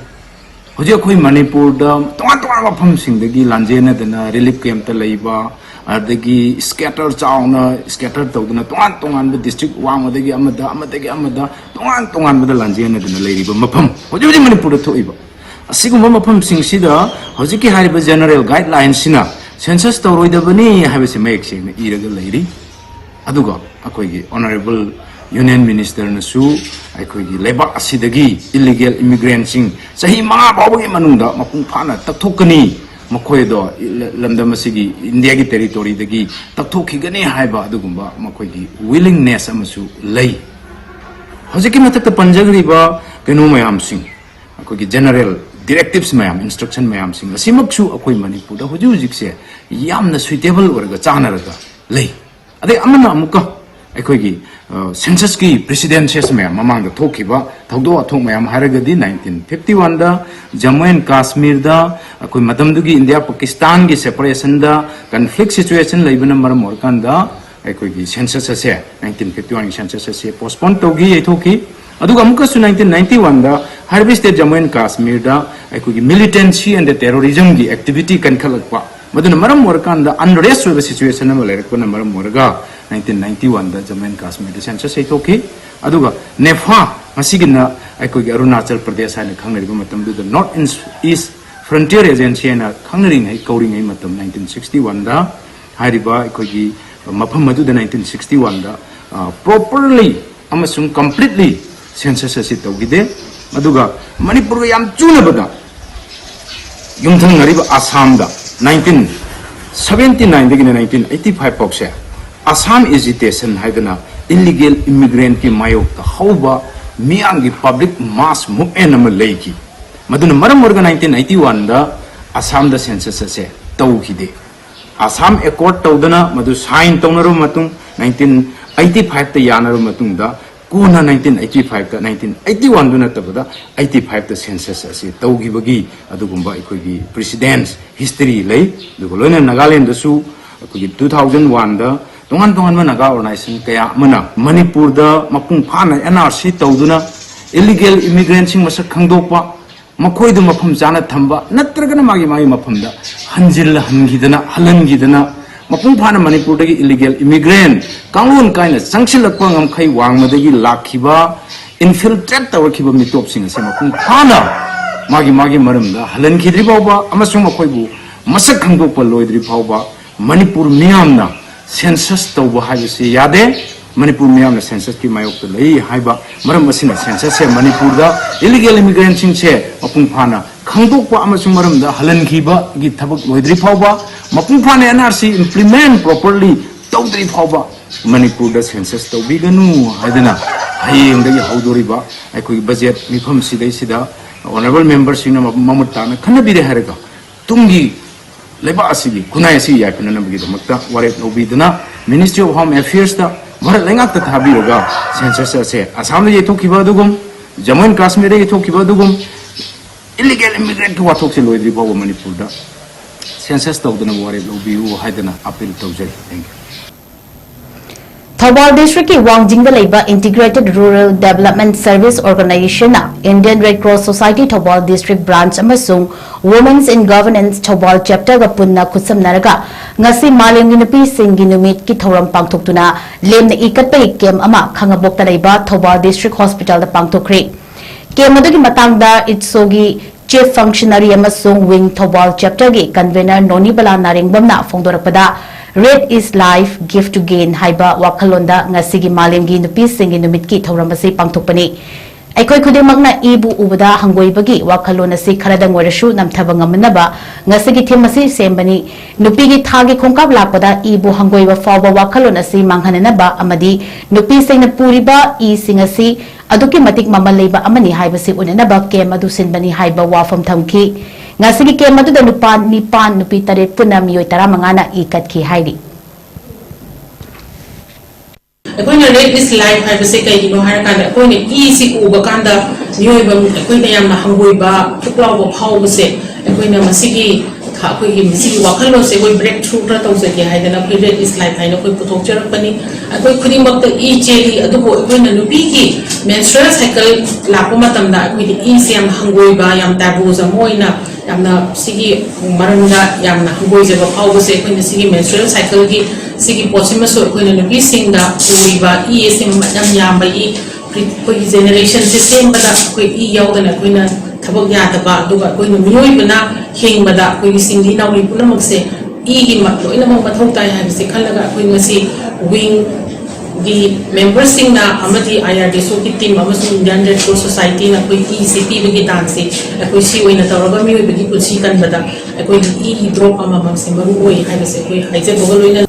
ꯍꯧꯖꯤꯛ ꯑꯩꯈꯣꯏ ꯃꯅꯤꯄꯨꯔꯗ ꯇꯣꯉꯥꯟ ꯇꯣꯉꯥꯟꯕ ꯃꯐꯝꯁꯤꯡꯗꯒꯤ ꯂꯥꯟꯖꯦꯟꯅꯗꯅ relief campꯇ ꯂꯩꯕ, ꯑꯗꯒꯤ scatter, ꯆꯥꯎꯅ scatter ꯇꯧꯗꯨꯅ ꯇꯣꯉꯥꯟ ꯇꯣꯉꯥꯟꯕ district ꯋꯥꯡꯃꯗꯒꯤ ꯑꯃꯗ, ꯑꯃꯗꯒꯤ ꯑꯃꯗ ꯇꯣꯉꯥꯟ ꯇꯣꯉꯥꯟꯕꯗ ꯂꯥꯟꯖꯦꯟꯅꯗꯨꯅ ꯂꯩꯔꯤꯕ ꯃꯐꯝ ꯍꯧꯖꯤꯛ ꯍꯧꯖꯤꯛ ꯃꯅꯤꯄꯨꯔꯗ ꯊꯣꯛꯏꯕ ꯑꯁꯤꯒꯨꯝꯕ ꯃꯐꯝꯁꯤꯡꯁꯤꯗ ꯍꯧꯖꯤꯛꯀꯤ ꯍꯥꯏꯔꯤꯕ general guideline ꯁꯤꯅ census ꯇꯧꯔꯣꯏꯗꯕꯅꯤ ꯍꯥꯏꯕꯁꯤ ꯃꯌꯦꯛ ꯁꯦꯡꯅ ꯏꯔꯒ ꯂꯩꯔꯤ꯫ ꯑꯗꯨꯒ ꯑꯩꯈꯣꯏꯒꯤ honourable union minister ꯅꯁꯨ ꯑꯩꯈꯣꯏꯒꯤ ꯂꯩꯕꯥꯛ ꯑꯁꯤꯗꯒꯤ illegal immigrant ꯁꯤꯡ ꯆꯍꯤ ꯃꯉꯥ ꯐꯥꯎꯕꯒꯤ ꯃꯅꯨꯡꯗ ꯃꯄꯨꯡ ꯐꯥꯅ ꯇꯛꯊꯣꯛꯀꯅꯤ, ꯃꯈꯣꯏꯗꯣ ꯂꯝꯗꯝ ꯑꯁꯤꯒꯤ ꯏꯟꯗꯤꯌꯥꯒꯤ territory ꯗꯒꯤ ꯇꯛꯊꯣꯛꯈꯤꯒꯅꯤ ꯍꯥꯏꯕ ꯑꯗꯨꯒꯨꯝꯕ ꯃꯈꯣꯏꯒꯤ willingness ꯑꯃꯁꯨ ꯂꯩ꯫ ꯍꯧꯖꯤꯛꯀꯤ ꯃꯊꯛꯇ ꯄꯟꯖꯈ꯭ꯔꯤꯕ ꯀꯩꯅꯣ ꯃꯌꯥꯝꯁꯤꯡ, ꯑꯩꯈꯣꯏꯒꯤ general directives ꯃꯌꯥꯝ, instruction ꯃꯌꯥꯝꯁꯤꯡ ꯑꯁꯤꯃꯛꯁꯨ ꯑꯩꯈꯣꯏ ꯃꯅꯤꯄꯨꯔꯗ ꯍꯧꯖꯤꯛ ꯍꯧꯖꯤꯛꯁꯦ ꯌꯥꯝꯅ suitable ꯑꯣꯏꯔꯒ ꯆꯥꯟꯅꯔꯒ ꯂꯩ꯫ ꯑꯗꯩ ꯑꯃꯅ ꯑꯃꯨꯛꯀ ꯑꯩꯈꯣꯏꯒꯤ, ꯑ, census ꯀꯤ precedences ꯃꯌꯥꯝ, ꯃꯃꯥꯡꯗ ꯊꯣꯛꯈꯤꯕ ꯊꯧꯗꯣꯛ ꯋꯥꯊꯣꯛ ꯃꯌꯥꯝ ꯍꯥꯏꯔꯒꯗꯤ, nineteen fifty one ꯗ ꯖꯝꯃꯨ ꯑꯦꯟ ꯀꯥꯁꯃꯤꯔꯗ ꯑꯩꯈꯣꯏ ꯃꯇꯝꯗꯨꯒꯤ ꯏꯟꯗꯤꯌꯥ ꯄꯥꯀꯤꯁꯇꯥꯟꯒꯤ separation ꯗ conflict situation ꯂꯩꯕꯅ ꯃꯔꯝ ꯑꯣꯏꯔꯀꯥꯟꯗ ꯑꯩꯈꯣꯏꯒꯤ census ꯑꯁꯦ, nineteen fifty one ꯒꯤ census ꯑꯁꯦ postpone ꯇꯧꯈꯤ, ꯌꯩꯊꯣꯛꯈꯤ꯫ ꯑꯗꯨꯒ ꯑꯃꯨꯛꯀꯁꯨ nineteen ninety one ꯗ ꯍꯥꯏꯔꯤꯕ state ꯖꯝꯃꯨ ꯑꯦꯟ ꯀꯥꯁꯃꯤꯔꯗ ꯑꯩꯈꯣꯏꯒꯤ militancy and terrorism ꯒꯤ activity ꯀꯟꯈꯠꯂꯛꯄ, ꯃꯗꯨꯅ ꯃꯔꯝ ꯑꯣꯏꯔꯀꯥꯟꯗ unrest ꯑꯣꯏꯕ situation ꯑꯃ ꯂꯩꯔꯛꯄꯅ ꯃꯔꯝ ꯑꯣꯏꯔꯒ nineteen ninety one ꯗ ꯖꯝꯃꯨ ꯑꯦꯟ ꯀꯥꯁꯃꯤꯔꯗ census ꯌꯩꯊꯣꯛꯈꯤ꯫ ꯑꯗꯨꯒ ꯅꯦꯐꯥ, ꯃꯁꯤꯒꯤꯅ ꯑꯩꯈꯣꯏꯒꯤ ꯑꯔꯨꯅꯥꯆꯜ ꯄ꯭ꯔꯗꯦꯁ ꯍꯥꯏꯅ ꯈꯪꯅꯔꯤꯕ ꯃꯇꯝꯗꯨꯗ North East Frontier Agency ꯍꯥꯏꯅ ꯈꯪꯅꯔꯤꯉꯩ, ꯀꯧꯔꯤꯉꯩ ꯃꯇꯝ nineteen sixty one ꯗ ꯍꯥꯏꯔꯤꯕ ꯑꯩꯈꯣꯏꯒꯤ ꯃꯐꯝ ꯑꯗꯨꯗ nineteen sixty one ꯗ, ꯑ, properly ꯑꯃꯁꯨꯡ completely census ꯑꯁꯤ ꯇꯧꯈꯤꯗꯦ꯫ ꯑꯗꯨꯒ ꯃꯅꯤꯄꯨꯔꯒ ꯌꯥꯝ ꯆꯨꯅꯕꯗ ꯌꯨꯝꯊꯪꯅꯔꯤꯕ ꯑꯁꯥꯝꯗ nineteen seventy nine ꯗꯒꯤꯅ nineteen eighty five ꯐꯥꯎꯁꯦ Assam Agitation ꯍꯥꯏꯗꯅ illegal immigrant ꯀꯤ ꯃꯥꯌꯣꯛꯇ ꯍꯧꯕ ꯃꯤꯌꯥꯝꯒꯤ public mass movement ꯑꯃ ꯂꯩꯈꯤ꯫ ꯃꯗꯨꯅ ꯃꯔꯝ ꯑꯣꯏꯔꯒ nineteen eighty one ꯗ ꯑꯁꯥꯝꯗ census ꯑꯁꯦ ꯇꯧꯈꯤꯗꯦ꯫ Assam Accord ꯇꯧꯗꯅ ꯃꯗꯨ sign ꯇꯧꯅꯔꯕ ꯃꯇꯨꯡ, nineteen eighty five ꯇ ꯌꯥꯅꯔꯕ ꯃꯇꯨꯡꯗ, ꯀꯣꯟꯅ nineteen eighty five ꯇ, nineteen eighty one ꯗꯨ ꯅꯠꯇꯕꯗ eighty five ꯇ census ꯑꯁꯤ ꯇꯧꯈꯤꯕꯒꯤ ꯑꯗꯨꯒꯨꯝꯕ ꯑꯩꯈꯣꯏꯒꯤ precedence history ꯂꯩ꯫ ꯑꯗꯨꯒ ꯂꯣꯏꯅꯅ ꯅꯥꯒꯥꯂꯦꯟꯗꯁꯨ ꯑꯩꯈꯣꯏꯒꯤ two thousand one ꯗ ꯇꯣꯉꯥꯟ ꯇꯣꯉꯥꯟꯕ ꯅꯥꯒꯥ organization ꯀꯌꯥ ꯑꯃꯅ ꯃꯅꯤꯄꯨꯔꯗ ꯃꯄꯨꯡ ꯐꯥꯅ N R C ꯇꯧꯗꯨꯅ illegal immigrant ꯁꯤꯡ ꯃꯁꯛ ꯈꯪꯗꯣꯛꯄ, ꯃꯈꯣꯏꯗꯨ ꯃꯐꯝ ꯆꯥꯅ ꯊꯝꯕ, ꯅꯠꯇ꯭ꯔꯒꯅ ꯃꯥꯒꯤ, ꯃꯥꯒꯤ ꯃꯐꯝꯗ ꯍꯟꯖꯤꯜꯍꯟꯈꯤꯗꯅ, ꯍꯜꯍꯟꯈꯤꯗꯅ, ꯃꯄꯨꯡ ꯐꯥꯅ ꯃꯅꯤꯄꯨꯔꯗꯒꯤ illegal immigrant ꯀꯥꯡꯂꯣꯟ ꯀꯥꯏꯅ ꯆꯪꯁꯤꯜꯂꯛꯄ ꯉꯝꯈꯩ ꯋꯥꯡꯃꯗꯒꯤ ꯂꯥꯛꯈꯤꯕ, infiltrate ꯇꯧꯔꯛꯈꯤꯕ ꯃꯤꯇꯣꯞꯁꯤꯡ ꯑꯁꯦ ꯃꯄꯨꯡ ꯐꯥꯅ ꯃꯥꯒꯤ ꯃꯥꯒꯤ ꯃꯔꯝꯗ ꯍꯜꯍꯟꯈꯤꯗ꯭ꯔꯤ ꯐꯥꯎꯕ ꯑꯃꯁꯨꯡ ꯃꯈꯣꯏꯕꯨ ꯃꯁꯛ ꯈꯪꯗꯣꯛꯄ ꯂꯣꯏꯗ꯭ꯔꯤ ꯐꯥꯎꯕ ꯃꯅꯤꯄꯨꯔ ꯃꯤꯌꯥꯝꯅ census ꯇꯧꯕ ꯍꯥꯏꯕꯁꯤ ꯌꯥꯗꯦ꯫ ꯃꯅꯤꯄꯨꯔ ꯃꯤꯌꯥꯝꯅ census ꯀꯤ ꯃꯥꯌꯣꯛꯇ ꯂꯩ ꯍꯥꯏꯕ ꯃꯔꯝ ꯑꯁꯤꯅ census ꯁꯦ ꯃꯅꯤꯄꯨꯔꯗ illegal immigrant ꯁꯤꯡꯁꯦ ꯃꯄꯨꯡ ꯐꯥꯅ ꯈꯪꯗꯣꯛꯄ ꯑꯃꯁꯨꯡ ꯃꯔꯝꯗ ꯍꯜꯍꯟꯈꯤꯕꯒꯤ ꯊꯕꯛ ꯂꯣꯏꯗ꯭ꯔꯤ ꯐꯥꯎꯕ, ꯃꯄꯨꯡ ꯐꯥꯅ N R C implement properly ꯇꯧꯗ꯭ꯔꯤ ꯐꯥꯎꯕ ꯃꯅꯤꯄꯨꯔꯗ census ꯇꯧꯕꯤꯒꯅꯨ ꯍꯥꯏꯗꯅ ꯍꯌꯦꯡꯗꯒꯤ ꯍꯧꯗꯣꯔꯤꯕ ꯑꯩꯈꯣꯏꯒꯤ budget ꯃꯤꯐꯝ ꯁꯤꯗꯩꯁꯤꯗ honourable member ꯁꯤꯡꯅ ꯃꯃꯨꯠ ꯇꯥꯅ ꯈꯟꯅꯕꯤꯔꯦ ꯍꯥꯏꯔꯒ ꯇꯨꯡꯒꯤ ꯂꯩꯕꯥꯛ ꯑꯁꯤꯒꯤ ꯈꯨꯟꯅꯥꯏ ꯑꯁꯤ ꯌꯥꯏꯐꯅꯅꯕꯒꯤꯗꯃꯛꯇ ꯋꯥꯔꯦꯞ ꯂꯧꯕꯤꯗꯨꯅ Ministry of Home Affairs ꯇ ꯚꯥꯔꯠ ꯂꯩꯉꯥꯛꯇ ꯊꯥꯕꯤꯔꯒ census ꯑꯁꯦ ꯑꯁꯥꯝꯗ ꯌꯩꯊꯣꯛꯈꯤꯕ ꯑꯗꯨꯒꯨꯝ, ꯖꯝꯃꯨ ꯑꯦꯟ ꯀꯥꯁꯃꯤꯔꯗ ꯌꯩꯊꯣꯛꯈꯤꯕ ꯑꯗꯨꯒꯨꯝ, illegal immigrant ꯀꯤ ꯋꯥꯊꯣꯛꯁꯦ ꯂꯣꯏꯗ꯭ꯔꯤ ꯐꯥꯎꯕ ꯃꯅꯤꯄꯨꯔꯗ census ꯇꯧꯗꯅꯕ ꯋꯥꯔꯦꯞ ꯂꯧꯕꯤꯌꯨ ꯍꯥꯏꯗꯅ appeal ꯇꯧꯖꯔꯤ꯫ Thank you. ꯊꯧꯕꯥꯜ district ꯀꯤ ꯋꯥꯡꯖꯤꯡꯗ ꯂꯩꯕ Integrated Rural Development Service Organization ꯅ Indian Red Cross Society Thoubal district branch ꯑꯃꯁꯨꯡ Women's in Governance Thoubal chapter ꯒ ꯄꯨꯟꯅ ꯈꯨꯠꯁꯝꯅꯔꯒ ꯉꯁꯤ ꯃꯥꯂꯦꯝꯒꯤ ꯅꯨꯄꯤꯁꯤꯡꯒꯤ ꯅꯨꯃꯤꯠꯀꯤ ꯊꯧꯔꯝ ꯄꯥꯡꯊꯣꯛꯇꯨꯅ ꯂꯦꯝꯅ ꯏ ꯀꯠꯄꯒꯤ camp ꯑꯃ ꯈꯥꯡꯉꯕꯣꯛꯇ ꯂꯩꯕ ꯊꯧꯕꯥꯜ district hospital ꯗ ꯄꯥꯡꯊꯣꯛꯈ꯭ꯔꯦ꯫ Camp ꯑꯗꯨꯒꯤ ꯃꯇꯥꯡꯗ ꯏꯠꯁꯣꯒꯤ Chief Functionary ꯑꯃꯁꯨꯡ Wing ꯊꯧꯕꯥꯜ chapter ꯒꯤ convener ꯅꯣꯅꯤꯕꯂꯥ ꯅꯥꯔꯦꯡꯕꯝꯅ ꯐꯣꯡꯗꯣꯔꯛꯄꯗ, Red is life, gift to gain ꯍꯥꯏꯕ ꯋꯥꯈꯜꯂꯣꯟꯗ ꯉꯁꯤꯒꯤ ꯃꯥꯂꯦꯝꯒꯤ ꯅꯨꯄꯤꯁꯤꯡꯒꯤ ꯅꯨꯃꯤꯠꯀꯤ ꯊꯧꯔꯝ ꯑꯁꯤ ꯄꯥꯡꯊꯣꯛꯄꯅꯤ꯫ ꯑꯩꯈꯣꯏ ꯈꯨꯗꯤꯡꯃꯛꯅ ꯏꯕꯨ ꯎꯕꯗ ꯍꯪꯒꯣꯏꯕꯒꯤ ꯋꯥꯈꯜꯂꯣꯟ ꯑꯁꯤ ꯈꯔꯗꯪ ꯑꯣꯏꯔꯁꯨ ꯅꯝꯊꯕ ꯉꯝꯅꯕ ꯉꯁꯤꯒꯤ theme ꯑꯁꯤ ꯁꯦꯝꯕꯅꯤ꯫ ꯅꯨꯄꯤꯒꯤ ꯊꯥꯒꯤ ꯈꯣꯡꯀꯥꯞ ꯂꯥꯛꯄꯗ ꯏꯕꯨ ꯍꯪꯒꯣꯏꯕ ꯐꯥꯎꯕ ꯋꯥꯈꯜꯂꯣꯟ ꯑꯁꯤ ꯃꯥꯡꯍꯟꯅꯅꯕ ꯑꯃꯗꯤ ꯅꯨꯄꯤꯁꯤꯡꯅ ꯄꯨꯔꯤꯕ ꯏꯁꯤꯡ ꯑꯁꯤ ꯑꯗꯨꯛꯀꯤ ꯃꯇꯤꯛ ꯃꯃꯜ ꯂꯩꯕ ꯑꯃꯅꯤ ꯍꯥꯏꯕꯁꯤ ꯎꯠꯅꯅꯕ camp ꯑꯗꯨ ꯁꯤꯟꯕꯅꯤ ꯍꯥꯏꯕ ꯋꯥꯐꯝ ꯊꯝꯈꯤ꯫ ꯉꯁꯤꯒꯤ camp ꯑꯗꯨꯗ ꯅꯨꯄꯥ ꯅꯤꯄꯥꯟ, ꯅꯨꯄꯤ ꯇꯔꯦꯠ ꯄꯨꯟꯅ ꯃꯤꯑꯣꯏ ꯇꯔꯥꯃꯉꯥꯅ ꯏ ꯀꯠꯈꯤ ꯍꯥꯏꯔꯤ꯫ ꯑꯩꯈꯣꯏꯅ Red is life ꯍꯥꯏꯕꯁꯦ ꯀꯩꯒꯤꯅꯣ ꯍꯥꯏꯔꯀꯥꯟꯗ ꯑꯩꯈꯣꯏꯅ ꯏꯁꯤ ꯎꯕ ꯀꯥꯟꯗ ꯃꯤꯑꯣꯏꯕ ꯑꯩꯈꯣꯏꯅ ꯌꯥꯝꯅ ꯍꯪꯒꯣꯏꯕ ꯄꯨꯛ ꯂꯥꯎꯕ ꯐꯥꯎꯕꯁꯦ ꯑꯩꯈꯣꯏꯅ ꯃꯁꯤꯒꯤ ꯑꯩꯈꯣꯏꯒꯤ ꯃꯁꯤꯒꯤ ꯋꯥꯈꯜꯂꯣꯟꯁꯦ ꯑꯩꯈꯣꯏ breakthrough ꯈꯔ ꯇꯧꯖꯒꯦ ꯍꯥꯏꯗꯅ ꯑꯩꯈꯣꯏ Red is life ꯍꯥꯏꯅ ꯑꯩꯈꯣꯏ ꯄꯨꯊꯣꯛꯆꯔꯛꯄꯅꯤ꯫ ꯑꯩꯈꯣꯏ ꯈꯨꯗꯤꯡꯃꯛꯇ ꯏ ꯆꯦꯜꯂꯤ, ꯑꯗꯨꯕꯨ ꯑꯩꯈꯣꯏꯅ ꯅꯨꯄꯤꯒꯤ menstrual cycle ꯂꯥꯛꯄ ꯃꯇꯝꯗ ꯑꯩꯈꯣꯏꯗꯤ ꯏꯁꯦ ꯌꯥꯝ ꯍꯪꯒꯣꯏꯕ, ꯌꯥꯝ taboo ꯑꯃ ꯑꯣꯏꯅ ꯌꯥꯝꯅ ꯁꯤꯒꯤ ꯃꯔꯝꯗ ꯌꯥꯝꯅ ꯍꯪꯒꯣꯏꯖꯕ ꯐꯥꯎꯕꯁꯦ ꯑꯩꯈꯣꯏꯅ ꯁꯤꯒꯤ menstrual cycle ꯒꯤ ꯁꯤꯒꯤ ꯄꯣꯠꯁꯤꯃꯁꯨ ꯑꯩꯈꯣꯏꯅ ꯅꯨꯄꯤꯁꯤꯡꯗ ꯎꯔꯤꯕ ꯏ ꯑꯁꯤ ꯌꯥꯝ ꯌꯥꯝꯕ ꯏ ꯑꯩꯈꯣꯏꯒꯤ generation ꯁꯦ ꯁꯦꯝꯕꯗ ꯑꯩꯈꯣꯏ ꯏ ꯌꯥꯎꯗꯅ ꯑꯩꯈꯣꯏꯅ ꯊꯕꯛ ꯌꯥꯗꯕ, ꯑꯗꯨꯒ ꯑꯩꯈꯣꯏꯅ ꯃꯤꯑꯣꯏꯕꯅ ꯍꯤꯡꯕꯗ ꯑꯩꯈꯣꯏꯒꯤ ꯁꯤꯡꯂꯤ ꯅꯥꯎꯔꯤ ꯄꯨꯝꯅꯃꯛꯁꯦ ꯏꯒꯤ ꯃ-, ꯂꯣꯏꯅꯃꯛ ꯃꯊꯧ ꯇꯥꯏ ꯍꯥꯏꯕꯁꯦ ꯈꯜꯂꯒ ꯑꯩꯈꯣꯏ ꯉꯁꯤ ꯋꯤꯡꯒꯤ ꯃꯦꯝꯕꯔꯁꯤꯡꯅ ꯑꯃꯗꯤ IRDSOꯒꯤ ꯇꯤꯝ ꯑꯃꯁꯨꯡ Indian Red Cross Societyꯅ ꯑꯩꯈꯣꯏ ꯏꯁꯤ ꯄꯤꯕꯒꯤ ꯗꯥꯟꯁꯁꯤ ꯑꯩꯈꯣꯏ ꯁꯤ ꯑꯣꯏꯅ ꯇꯧꯔꯒ ꯃꯤꯑꯣꯏꯕꯒꯤ ꯄꯨꯟꯁꯤ ꯀꯟꯕꯗ ꯑꯩꯈꯣꯏꯒꯤ ꯏꯒꯤ ꯗ꯭ꯔꯣꯞ ꯑꯃꯃꯝꯁꯦ ꯃꯔꯨ ꯑꯣꯏ ꯍꯥꯏꯕꯁꯦ ꯑꯩꯈꯣꯏ ꯍꯥꯏꯖꯕꯒ ꯂꯣꯏꯅꯅ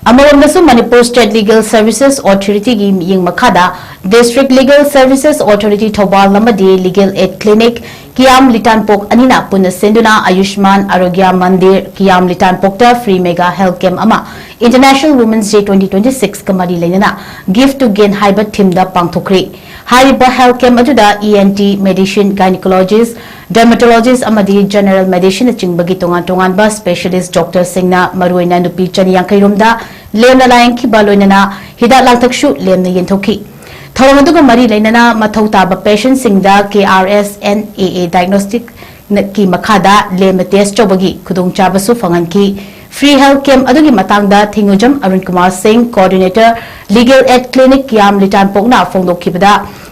ꯑꯃꯔꯣꯝꯗꯁꯨ ꯃꯅꯤꯄꯨꯔ State Legal Services Authorityꯒꯤ ꯃꯤꯠꯌꯦꯡ ꯃꯈꯥꯗ District Legal Services Authority Thoubal ꯑꯃꯗꯤ Legal Aid Clinic ꯀꯤꯌꯥꯝ ꯂꯤꯇꯥꯟꯄꯣꯛ ꯑꯅꯤꯅ ꯄꯨꯟꯅ ꯁꯤꯟꯗꯨꯅ ꯑꯌꯨꯁꯃꯥꯟ ꯑꯥꯔꯣꯒ꯭ꯌ ꯃꯟꯗꯤꯔ ꯀꯤꯌꯥꯝ ꯂꯤꯇꯥꯟꯄꯣꯛꯇ free mega health camp ꯑꯃ International Women's Day twenty twenty-sixꯀ ꯃꯔꯤ ꯂꯩꯅꯅ Gift to Gain ꯍꯥꯏꯕ themeꯗ ꯄꯥꯡꯊꯣꯛꯈ꯭ꯔꯤ꯫ ꯍꯥꯏꯔꯤꯕ health camp ꯑꯗꯨꯗ ENT, medicine, gynecologist, dermatologist ꯑꯃꯗꯤ general medicineꯅꯆꯤꯡꯕꯒꯤ ꯇꯣꯉꯥꯟ ꯇꯣꯉꯥꯟꯕ specialist doctorꯁꯤꯡꯅ ꯃꯔꯨꯑꯣꯏꯅ ꯅꯨꯄꯤ ꯆꯅꯤ ꯌꯥꯡꯈꯩ ꯔꯣꯝꯗ ꯂꯦꯝꯅ ꯂꯥꯌꯦꯡꯈꯤꯕ ꯂꯣꯏꯅꯅ ꯍꯤꯗꯥꯛ ꯂꯥꯡꯊꯛꯁꯨ ꯂꯦꯝꯅ ꯌꯦꯟꯊꯣꯛꯈꯤ꯫ ꯊꯧꯔꯝ ꯑꯗꯨꯒ ꯃꯔꯤ ꯂꯩꯅꯅ ꯃꯊꯧ ꯇꯥꯕ patientꯁꯤꯡꯗ KRSNAA diagnosticꯀꯤ ꯃꯈꯥꯗ ꯂꯦꯝꯅ test ꯇꯧꯕꯒꯤ ꯈꯨꯗꯣꯡꯆꯥꯕꯁꯨ ꯐꯪꯍꯟꯈꯤ꯫ Free health camp ꯑꯗꯨꯒꯤ ꯃꯇꯥꯡꯗ ꯊꯤꯡꯉꯨꯖꯝ ꯑꯔꯨꯟ ꯀꯨꯃꯥꯔ ꯁꯤꯡ, Coordinator, Legal Aid Clinic ꯀꯤꯌꯥꯝ ꯂꯤꯇꯥꯟꯄꯣꯛꯅ ꯐꯣꯡꯗꯣꯛꯈꯤꯕꯗ,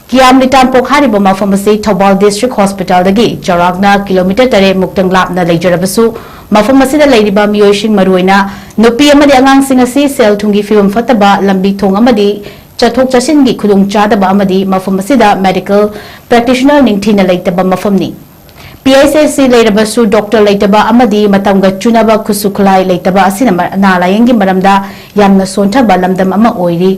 ꯀꯤꯌꯥꯝ ꯂꯤꯇꯥꯟꯄꯣꯛ ꯍꯥꯏꯔꯤꯕ ꯃꯐꯝ ꯑꯁꯤ ꯊꯧꯕꯥꯜ District Hospitalꯗꯒꯤ ꯆꯥꯎꯔꯥꯛꯅ kilometre ꯇꯔꯦꯠ ꯃꯨꯛꯇꯪ ꯂꯥꯞꯅ ꯂꯩꯖꯔꯕꯁꯨ, ꯃꯐꯝ ꯑꯁꯤꯗ ꯂꯩꯔꯤꯕ ꯃꯤꯑꯣꯏꯁꯤꯡ, ꯃꯔꯨꯑꯣꯏꯅ ꯅꯨꯄꯤ ꯑꯃꯗꯤ ꯑꯉꯥꯡꯁꯤꯡ ꯑꯁꯤ ꯁꯦꯜ ꯊꯨꯝꯒꯤ ꯐꯤꯕꯝ ꯐꯠꯇꯕ, ꯂꯝꯕꯤ ꯊꯣꯡ ꯑꯃꯗꯤ ꯆꯠꯊꯣꯛ ꯆꯠꯁꯤꯟꯒꯤ ꯈꯨꯗꯣꯡꯆꯥꯗꯕ ꯑꯃꯗꯤ ꯃꯐꯝ ꯑꯁꯤꯗ medical practitioner ꯅꯤꯡꯊꯤꯅ ꯂꯩꯇꯕ ꯃꯐꯝꯅꯤ꯫ PHC ꯂꯩꯔꯕꯁꯨ doctor ꯂꯩꯇꯕ ꯑꯃꯗꯤ ꯃꯇꯝꯒ ꯆꯨꯅꯕ ꯈꯨꯠꯁꯨ ꯈꯨꯠꯂꯥꯏ ꯂꯩꯇꯕ ꯑꯁꯤꯅ ꯃ-, ꯑꯅꯥ ꯂꯥꯌꯦꯡꯒꯤ ꯃꯔꯝꯗ ꯌꯥꯝꯅ ꯁꯣꯟꯊꯕ ꯂꯝꯗꯝ ꯑꯃ ꯑꯣꯏꯔꯤ꯫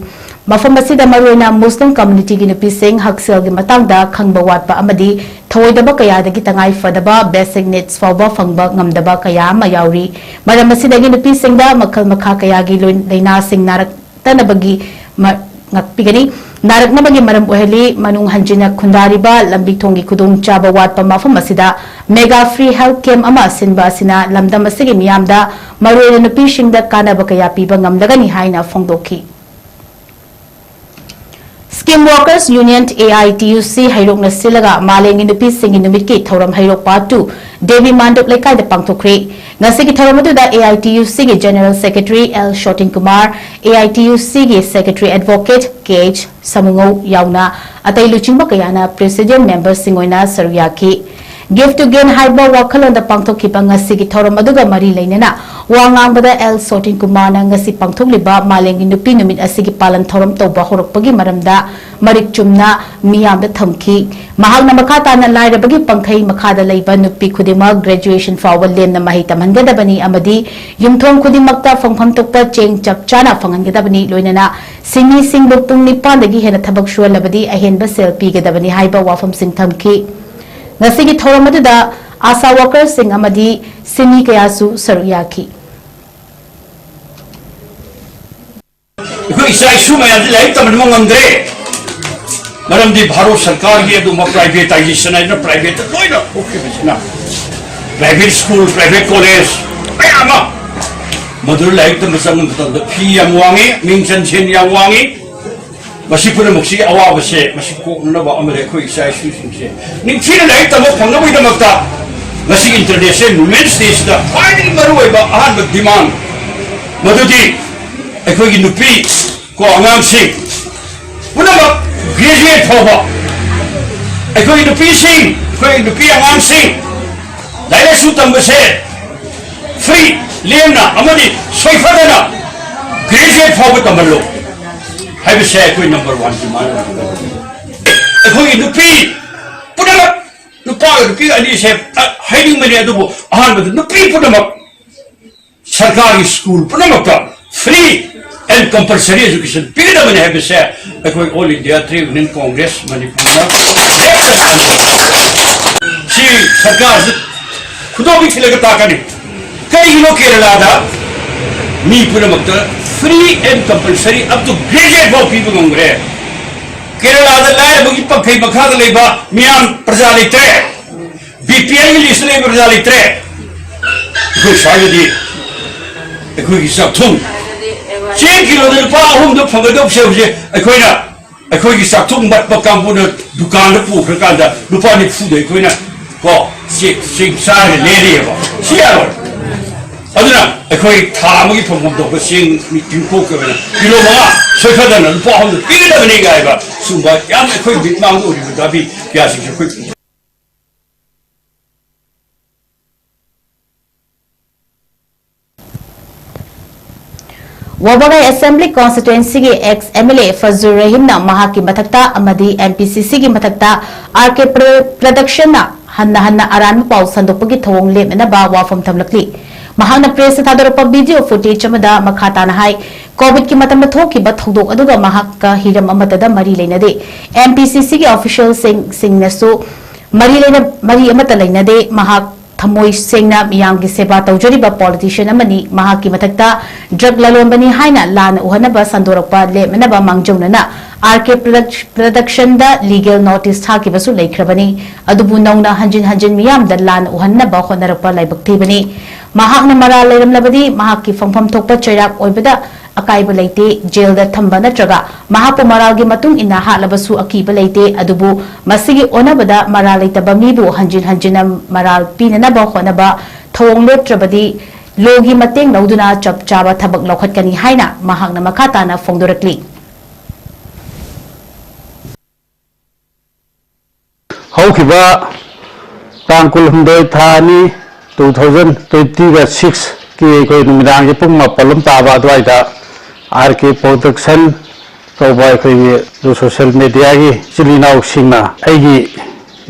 ꯃꯐꯝ ꯑꯁꯤꯗ ꯃꯔꯨꯑꯣꯏꯅ Muslim communityꯒꯤ ꯅꯨꯄꯤꯁꯤꯡ ꯍꯛꯁꯦꯜꯒꯤ ꯃꯇꯥꯡꯗ ꯈꯪꯕ ꯋꯥꯠꯄ ꯑꯃꯗꯤ ꯊꯧꯑꯣꯏꯗꯕ ꯀꯌꯥꯗꯒꯤ ꯇꯉꯥꯏ ꯐꯗꯕ basic needs ꯐꯥꯎꯕ ꯐꯪꯕ ꯉꯝꯗꯕ ꯀꯌꯥ ꯑꯃ ꯌꯥꯎꯔꯤ꯫ ꯃꯔꯝ ꯑꯁꯤꯗꯒꯤ ꯅꯨꯄꯤꯁꯤꯡꯗ ꯃꯈꯜ ꯃꯈꯥ ꯀꯌꯥꯒꯤ ꯂꯣꯏ-, ꯂꯥꯏꯅꯥꯁꯤꯡ ꯅꯥꯔꯛꯇꯅꯕꯒꯤ ꯃ-, ꯉꯥꯛꯄꯤꯒꯅꯤ꯫ ꯅꯥꯔꯛꯅꯕꯒꯤ ꯃꯔꯝ ꯑꯣꯏꯍꯜꯂꯤ꯫ ꯃꯅꯨꯡ ꯍꯟꯖꯤꯟꯅ ꯈꯨꯟꯗꯥꯔꯤꯕ ꯂꯝꯕꯤ ꯊꯣꯡꯒꯤ ꯈꯨꯗꯣꯡꯆꯥꯕ ꯋꯥꯠꯄ ꯃꯐꯝ ꯑꯁꯤꯗ mega free health camp ꯑꯃ ꯁꯤꯟꯕ ꯑꯁꯤꯅ ꯂꯝꯗꯝ ꯑꯁꯤꯒꯤ ꯃꯤꯌꯥꯝꯗ, ꯃꯔꯨꯑꯣꯏꯅ ꯅꯨꯄꯤꯁꯤꯡꯗ ꯀꯥꯟꯅꯕ ꯀꯌꯥ ꯄꯤꯕ ꯉꯝꯂꯒꯅꯤ ꯍꯥꯏꯅ ꯐꯣꯡꯗꯣꯛꯈꯤ꯫ Team Workers Union, A I T U C, ꯍꯩꯔꯣꯛꯅ ꯁꯤꯜꯂꯒ ꯃꯥꯂꯦꯝꯒꯤ ꯅꯨꯄꯤꯁꯤꯡꯒꯤ ꯅꯨꯃꯤꯠꯀꯤ ꯊꯧꯔꯝ ꯍꯩꯔꯣꯛ Part two, ꯗꯦꯕꯤ ꯃꯥꯟꯗꯨꯞ ꯂꯩꯀꯥꯏꯗ ꯄꯥꯡꯊꯣꯛꯈ꯭ꯔꯦ꯫ ꯉꯁꯤꯒꯤ ꯊꯧꯔꯝ ꯑꯗꯨꯗ A I T U C ꯒꯤ General Secretary L ꯁꯣꯇꯤꯟ Kumar, A I T U C ꯒꯤ Secretary Advocate K H ꯁꯃꯨꯉꯧ ꯌꯥꯎꯅ ꯑꯇꯩ ꯂꯨꯆꯤꯡꯕ ꯀꯌꯥꯅ President member ꯁꯤꯡ ꯑꯣꯏꯅ ꯁꯔꯨꯛ ꯌꯥꯈꯤ꯫ Give to Gain ꯍꯥꯏꯕ ꯋꯥꯈꯜꯂꯣꯟꯗ ꯄꯥꯡꯊꯣꯛꯈꯤꯕ ꯉꯁꯤꯒꯤ ꯊꯧꯔꯝ ꯑꯗꯨꯒ ꯃꯔꯤ ꯂꯩꯅꯅ ꯋꯥ ꯉꯥꯡꯕꯗ L ꯁꯣꯇꯤꯟ ꯀꯨꯃꯥꯔꯅ ꯉꯁꯤ ꯄꯥꯡꯊꯣꯛꯂꯤꯕ ꯃꯥꯂꯦꯝꯒꯤ ꯅꯨꯄꯤ ꯅꯨꯃꯤꯠ ꯑꯁꯤꯒꯤ ꯄꯥꯂꯟ ꯊꯧꯔꯝ ꯇꯧꯕ ꯍꯧꯔꯛꯄꯒꯤ ꯃꯔꯝꯗ ꯃꯔꯤꯛ ꯆꯨꯝꯅ ꯃꯤꯌꯥꯝꯗ ꯊꯝꯈꯤ꯫ ꯃꯍꯥꯛꯅ ꯃꯈꯥ ꯇꯥꯅ ꯂꯥꯏꯔꯕꯒꯤ ꯄꯪꯈꯩ ꯃꯈꯥꯗ ꯂꯩꯕ ꯅꯨꯄꯤ ꯈꯨꯗꯤꯡꯃꯛ graduation ꯐꯥꯎꯕ ꯂꯦꯝꯅ ꯃꯍꯩ ꯇꯝꯍꯟꯒꯗꯕꯅꯤ ꯑꯃꯗꯤ ꯌꯨꯝꯊꯣꯡ ꯈꯨꯗꯤꯡꯃꯛꯇ ꯐꯪꯐꯝ ꯊꯣꯛꯄ ꯆꯦꯡ ꯆꯞ ꯆꯥꯅ ꯐꯪꯍꯟꯒꯗꯕꯅꯤ, ꯂꯣꯏꯅꯅ ꯁꯤꯟꯃꯤꯁꯤꯡꯕꯨ ꯄꯨꯡ ꯅꯤꯄꯥꯟꯗꯒꯤ ꯍꯦꯟꯅ ꯊꯕꯛ ꯁꯨꯍꯜꯂꯕꯗꯤ ꯑꯍꯦꯟꯕ ꯁꯦꯜ ꯄꯤꯒꯗꯕꯅꯤ ꯍꯥꯏꯕ ꯋꯥꯐꯝꯁꯤꯡ ꯊꯝꯈꯤ꯫ ꯉꯁꯤꯒꯤ ꯊꯧꯔꯝ ꯑꯗꯨꯗ ꯑꯥꯁꯥ ꯋꯥꯀꯔꯁꯤꯡ ꯑꯃꯗꯤ ꯁꯤꯟꯃꯤ ꯀꯌꯥꯁꯨ ꯁꯔꯨꯛ ꯌꯥꯈꯤ꯫ ꯑꯩꯈꯣꯏ ꯏꯆꯥ ꯏꯁꯨ ꯃꯌꯥꯝꯁꯤ ꯂꯥꯏꯔꯤꯛ ꯇꯝꯍꯟꯕ ꯉꯝꯗ꯭ꯔꯦ꯫ ꯃꯔꯝꯗꯤ ꯚꯥꯔꯠ ꯁꯔꯀꯥꯔꯒꯤ ꯑꯗꯨꯒꯨꯝꯕ privatization ꯍꯥꯏꯗꯅ private ꯂꯣꯏꯅ ꯊꯣꯛꯈꯤꯕꯁꯤꯅ, private school, private college ꯃꯌꯥꯝ ꯑꯃ, ꯃꯗꯨꯗ ꯂꯥꯏꯔꯤꯛ ꯇꯝꯕ ꯆꯪꯕ ꯃꯇꯝꯗ fee ꯌꯥꯝ ꯋꯥꯡꯉꯤ, ꯃꯤꯡ ꯆꯟꯁꯤꯟ ꯌꯥꯝ ꯋꯥꯡꯉꯤ꯫ ꯃꯁꯤ ꯄꯨꯝꯅꯃꯛꯁꯤ ꯑꯋꯥꯕꯁꯦ ꯃꯁꯤ ꯀꯣꯛꯅꯅꯕ ꯑꯃꯗꯤ ꯑꯩꯈꯣꯏ ꯏꯆꯥ ꯏꯁꯨꯁꯤꯡꯁꯦ ꯅꯤꯡꯊꯤꯅ ꯂꯥꯏꯔꯤꯛ ꯇꯝꯕ ꯐꯪꯅꯕꯒꯤꯗꯃꯛꯇ ꯉꯁꯤ International Women's Day ꯁꯤꯗ ꯈ꯭ꯋꯥꯏꯗꯒꯤ ꯃꯔꯨꯑꯣꯏꯕ ꯑꯍꯥꯟꯕ demand ꯃꯗꯨꯗꯤ ꯑꯩꯈꯣꯏꯒꯤ ꯅꯨꯄꯤ ꯀꯣ ꯑꯉꯥꯡꯁꯤꯡ ꯄꯨꯝꯅꯃꯛ graduate ꯐꯥꯎꯕ ꯑꯩꯈꯣꯏꯒꯤ ꯅꯨꯄꯤꯁꯤꯡ, ꯑꯩꯈꯣꯏꯒꯤ ꯅꯨꯄꯤ ꯑꯉꯥꯡꯁꯤꯡ ꯂꯥꯏꯔꯤꯛ ꯂꯥꯏꯁꯨ ꯇꯝꯕꯁꯦ free, ꯂꯦꯝꯅ ꯑꯃꯗꯤ ꯁꯣꯏꯐꯗꯅ graduate ꯐꯥꯎꯕ ꯇꯝꯍꯜꯂꯨ ꯍꯥꯏꯕꯁꯦ ꯑꯩꯈꯣꯏ number one demand ꯑꯣꯏꯒꯗꯕꯅꯤ꯫ ꯑꯩꯈꯣꯏꯒꯤ ꯅꯨꯄꯤ ꯄꯨꯝꯅꯃꯛ, ꯅꯨꯄꯥꯒ ꯅꯨꯄꯤꯒ ꯑꯅꯤꯁꯦ, ꯑ, ꯍꯥꯏꯅꯤꯡꯕꯅꯤ, ꯑꯗꯨꯕꯨ ꯑꯍꯥꯟꯕꯗ ꯅꯨꯄꯤ ꯄꯨꯝꯅꯃꯛ ꯁꯔꯀꯥꯔꯒꯤ school ꯄꯨꯝꯅꯃꯛꯇ free and compulsory education ꯄꯤꯒꯗꯕꯅꯤ ꯍꯥꯏꯕꯁꯦ ꯑꯩꯈꯣꯏ All India Trade Union Congress ꯃꯅꯤꯄꯨꯔꯅ ꯁꯤ ꯁꯔꯀꯥꯔꯁꯤ ꯈꯨꯗꯣꯝꯕꯤ ꯊꯤꯜꯂꯒ ꯇꯥꯛꯀꯅꯤ꯫ ꯀꯔꯤꯒꯤꯅꯣ ꯀꯦꯔꯂꯥꯗ ꯃꯤ ꯄꯨꯝꯅꯃꯛꯇ free and compulsory up to graduate ꯐꯥꯎ ꯄꯤꯕ ꯉꯝꯈ꯭ꯔꯦ? ꯀꯦꯔꯂꯥꯗ ꯂꯥꯏꯔꯕꯒꯤ ꯄꯪꯈꯩ ꯃꯈꯥꯗ ꯂꯩꯕ ꯃꯤꯌꯥꯝ ꯄ꯭ꯔꯖꯥ ꯂꯩꯇ꯭ꯔꯦ, B P L ꯒꯤ list ꯂꯩꯕ ꯄ꯭ꯔꯖꯥ ꯂꯩꯇ꯭ꯔꯦ꯫ ꯑꯩꯈꯣꯏ ꯁ꯭ꯋꯥꯏꯗꯗꯤ ꯑꯩꯈꯣꯏꯒꯤ ꯆꯥꯛꯊꯨꯝ ꯆꯦꯡ ꯀꯤꯂꯣꯗ ꯂꯨꯄꯥ ꯑꯍꯨꯝꯗ ꯐꯪꯒꯗꯧꯕꯁꯦ ꯍꯧꯖꯤꯛ ꯑꯩꯈꯣꯏꯅ ꯑꯩꯈꯣꯏꯒꯤ ꯆꯥꯛꯊꯣꯛ ꯃꯠꯄ ꯀꯥꯡꯕꯨꯅ ꯗꯨꯀꯥꯟꯗ ꯄꯨꯈ꯭ꯔꯀꯥꯟꯗ ꯂꯨꯄꯥ ꯅꯤꯐꯨꯗ ꯑꯩꯈꯣꯏꯅ ꯀꯣ ꯆꯦꯛ ꯆꯦꯛ ꯆꯥꯔꯒ ꯂꯦꯜꯂꯤꯑꯕ꯫ ꯁꯤ ꯌꯥꯔꯣꯏ꯫ ꯑꯗꯨꯅ ꯑꯩꯈꯣꯏ ꯊꯥ ꯑꯃꯒꯤ ꯐꯪꯐꯝ ꯊꯣꯛꯄ ꯆꯦꯡ ꯃꯤ ꯇꯤꯡꯀꯣꯛꯀꯤ ꯑꯣꯏꯅ ꯀꯤꯂꯣ ꯃꯉꯥ ꯁꯣꯏꯐꯗꯅ ꯂꯨꯄꯥ ꯑꯍꯨꯝꯗ ꯄꯤꯒꯗꯕꯅꯤ ꯀꯥꯏꯕ ꯁꯨꯝꯕ ꯌꯥꯝ ꯑꯩꯈꯣꯏ ꯃꯤꯠ ꯃꯥꯡꯗ ꯎꯔꯤꯕ ꯗꯥꯕꯤ ꯀꯌꯥꯁꯤꯡꯁꯦ ꯑꯩꯈꯣꯏ ꯋꯥꯕꯒꯥꯏ ꯑꯦꯁꯦꯝꯕ꯭ꯂꯤ ꯀꯣꯟꯁꯇꯤꯇ꯭ꯋꯦꯟꯁꯤꯒꯤ ex M L A Fajur ꯔꯍꯤꯝꯅ ꯃꯍꯥꯛꯀꯤ ꯃꯊꯛꯇ ꯑꯃꯗꯤ ꯑꯦꯝ ꯄꯤ ꯁꯤ ꯁꯤꯒꯤ ꯃꯊꯛꯇ ꯑꯥꯔ ꯀꯦ ꯄ꯭ꯔꯗꯛꯁꯟꯅ ꯍꯟꯅ ꯍꯟꯅ ꯑꯔꯥꯟꯕ ꯄꯥꯎ ꯁꯟꯗꯣꯛꯄꯒꯤ ꯊꯧꯑꯣꯡ ꯂꯦꯞꯅꯅꯕ ꯋꯥꯐꯝ ꯊꯝꯂꯛꯂꯤ꯫ ꯃꯍꯥꯛꯅ ꯄ꯭ꯔꯦꯁꯇ ꯊꯥꯗꯣꯔꯛꯄ ꯚꯤꯗꯤꯑꯣ ꯐꯨꯇꯦꯖ ꯑꯃꯗ ꯃꯈꯥ ꯇꯥꯅ ꯍꯥꯏ, ꯀꯣꯚꯤꯗꯀꯤ ꯃꯇꯝꯗ ꯊꯣꯛꯈꯤꯕ ꯊꯧꯗꯣꯛ ꯑꯗꯨꯒ ꯃꯍꯥꯛꯀ ꯍꯤꯔꯝ ꯑꯃꯠꯇꯗ ꯃꯔꯤ ꯂꯩꯅꯗꯦ꯫ ꯑꯦꯝ ꯄꯤ ꯁꯤ ꯁꯤꯒꯤ ꯑꯣꯐꯤꯁꯤꯌꯦꯜꯁꯤꯡ ꯁꯤꯡꯅꯁꯨ ꯃꯔꯤ ꯂꯩꯅ ꯃꯔꯤ ꯑꯃꯠꯇ ꯂꯩꯅꯗꯦ꯫ ꯃꯍꯥꯛ ꯊꯃꯣꯏ ꯁꯦꯡꯅ ꯃꯤꯌꯥꯝꯒꯤ ꯁꯦꯕꯥ ꯇꯧꯖꯔꯤꯕ ꯄꯣꯂꯤꯇꯤꯁꯤꯌꯟ ꯑꯃꯅꯤ꯫ ꯃꯍꯥꯛꯀꯤ ꯃꯊꯛꯇ ꯗ꯭ꯔꯒ ꯂꯂꯣꯟꯕꯅꯤ ꯍꯥꯏꯅ ꯂꯥꯟꯅ ꯎꯍꯟꯅꯕ ꯁꯟꯗꯣꯔꯛꯄ ꯂꯦꯞꯅꯅꯕ ꯃꯥꯡꯖꯧꯅꯅ ꯑꯥꯔ ꯀꯦ ꯄ꯭ꯔꯗꯛꯁꯟꯗ ꯂꯤꯒꯦꯜ ꯅꯣꯇꯤꯁ ꯊꯥꯈꯤꯕꯁꯨ ꯂꯩꯈ꯭ꯔꯕꯅꯤ꯫ ꯑꯗꯨꯕꯨ ꯅꯧꯅ ꯍꯟꯖꯤꯟ ꯍꯟꯖꯤꯟ ꯃꯤꯌꯥꯝꯗ ꯂꯥꯟꯅ ꯎꯍꯟꯅꯕ ꯍꯣꯠꯅꯔꯛꯄ ꯂꯥꯏꯕꯛ ꯊꯤꯕꯅꯤ꯫ ꯃꯍꯥꯛꯅ ꯃꯔꯥꯜ ꯂꯩꯔꯝꯂꯕꯗꯤ ꯃꯍꯥꯛꯀꯤ ꯐꯪꯐꯝ ꯊꯣꯛꯄ ꯆꯩꯔꯥꯛ ꯑꯣꯏꯕꯗ ꯑꯀꯥꯏꯕ ꯂꯩꯇꯦ꯫ ꯖꯦꯜꯗ ꯊꯝꯕ ꯅꯠꯇ꯭ꯔꯒ ꯃꯍꯥꯛꯄꯨ ꯃꯔꯥꯜꯒꯤ ꯃꯇꯨꯡ ꯏꯟꯅ ꯍꯥꯠꯂꯕꯁꯨ ꯑꯀꯤꯕ ꯂꯩꯇꯦ꯫ ꯑꯗꯨꯕꯨ ꯃꯁꯤꯒꯤ ꯑꯣꯟꯅꯕꯗ ꯃꯔꯥꯜ ꯂꯩꯇꯕ ꯃꯤꯕꯨ ꯍꯟꯖꯤꯟ ꯍꯟꯖꯤꯟꯅ ꯃꯔꯥꯜ ꯄꯤꯅꯅꯕ ꯍꯣꯠꯅꯕ ꯊꯧꯑꯣꯡ ꯂꯦꯞꯇ꯭ꯔꯕꯗꯤ ꯂꯣꯒꯤ ꯃꯇꯦꯡ ꯂꯧꯗꯨꯅ ꯆꯞ ꯆꯥꯕ ꯊꯕꯛ ꯂꯧꯈꯠꯀꯅꯤ ꯍꯥꯏꯅ ꯃꯍꯥꯛꯅ ꯃꯈꯥ ꯇꯥꯅ ꯐꯣꯡꯗꯣꯔꯛꯂꯤ꯫ ꯍꯧꯈꯤꯕ ꯇꯥꯡ ꯀꯨꯟꯍꯨꯝꯗꯣꯏ ꯊꯥ ꯑꯅꯤ two thousand twenty six ꯀꯤ ꯑꯩꯈꯣꯏ ꯅꯨꯃꯤꯗꯥꯡꯒꯤ ꯄꯨꯡ ꯃꯥꯄꯜ ꯑꯃ ꯇꯥꯕ ꯑꯗꯨꯋꯥꯏꯗ ꯑꯥꯔ ꯀꯦ ꯄ꯭ꯔꯣꯗꯛꯁꯟ ꯀꯧꯕ ꯑꯩꯈꯣꯏꯒꯤ ꯁꯣꯁꯤꯌꯦꯜ ꯃꯦꯗꯤꯌꯥꯒꯤ ꯏꯆꯤꯜ ꯏꯅꯥꯎꯁꯤꯡꯅ ꯑꯩꯒꯤ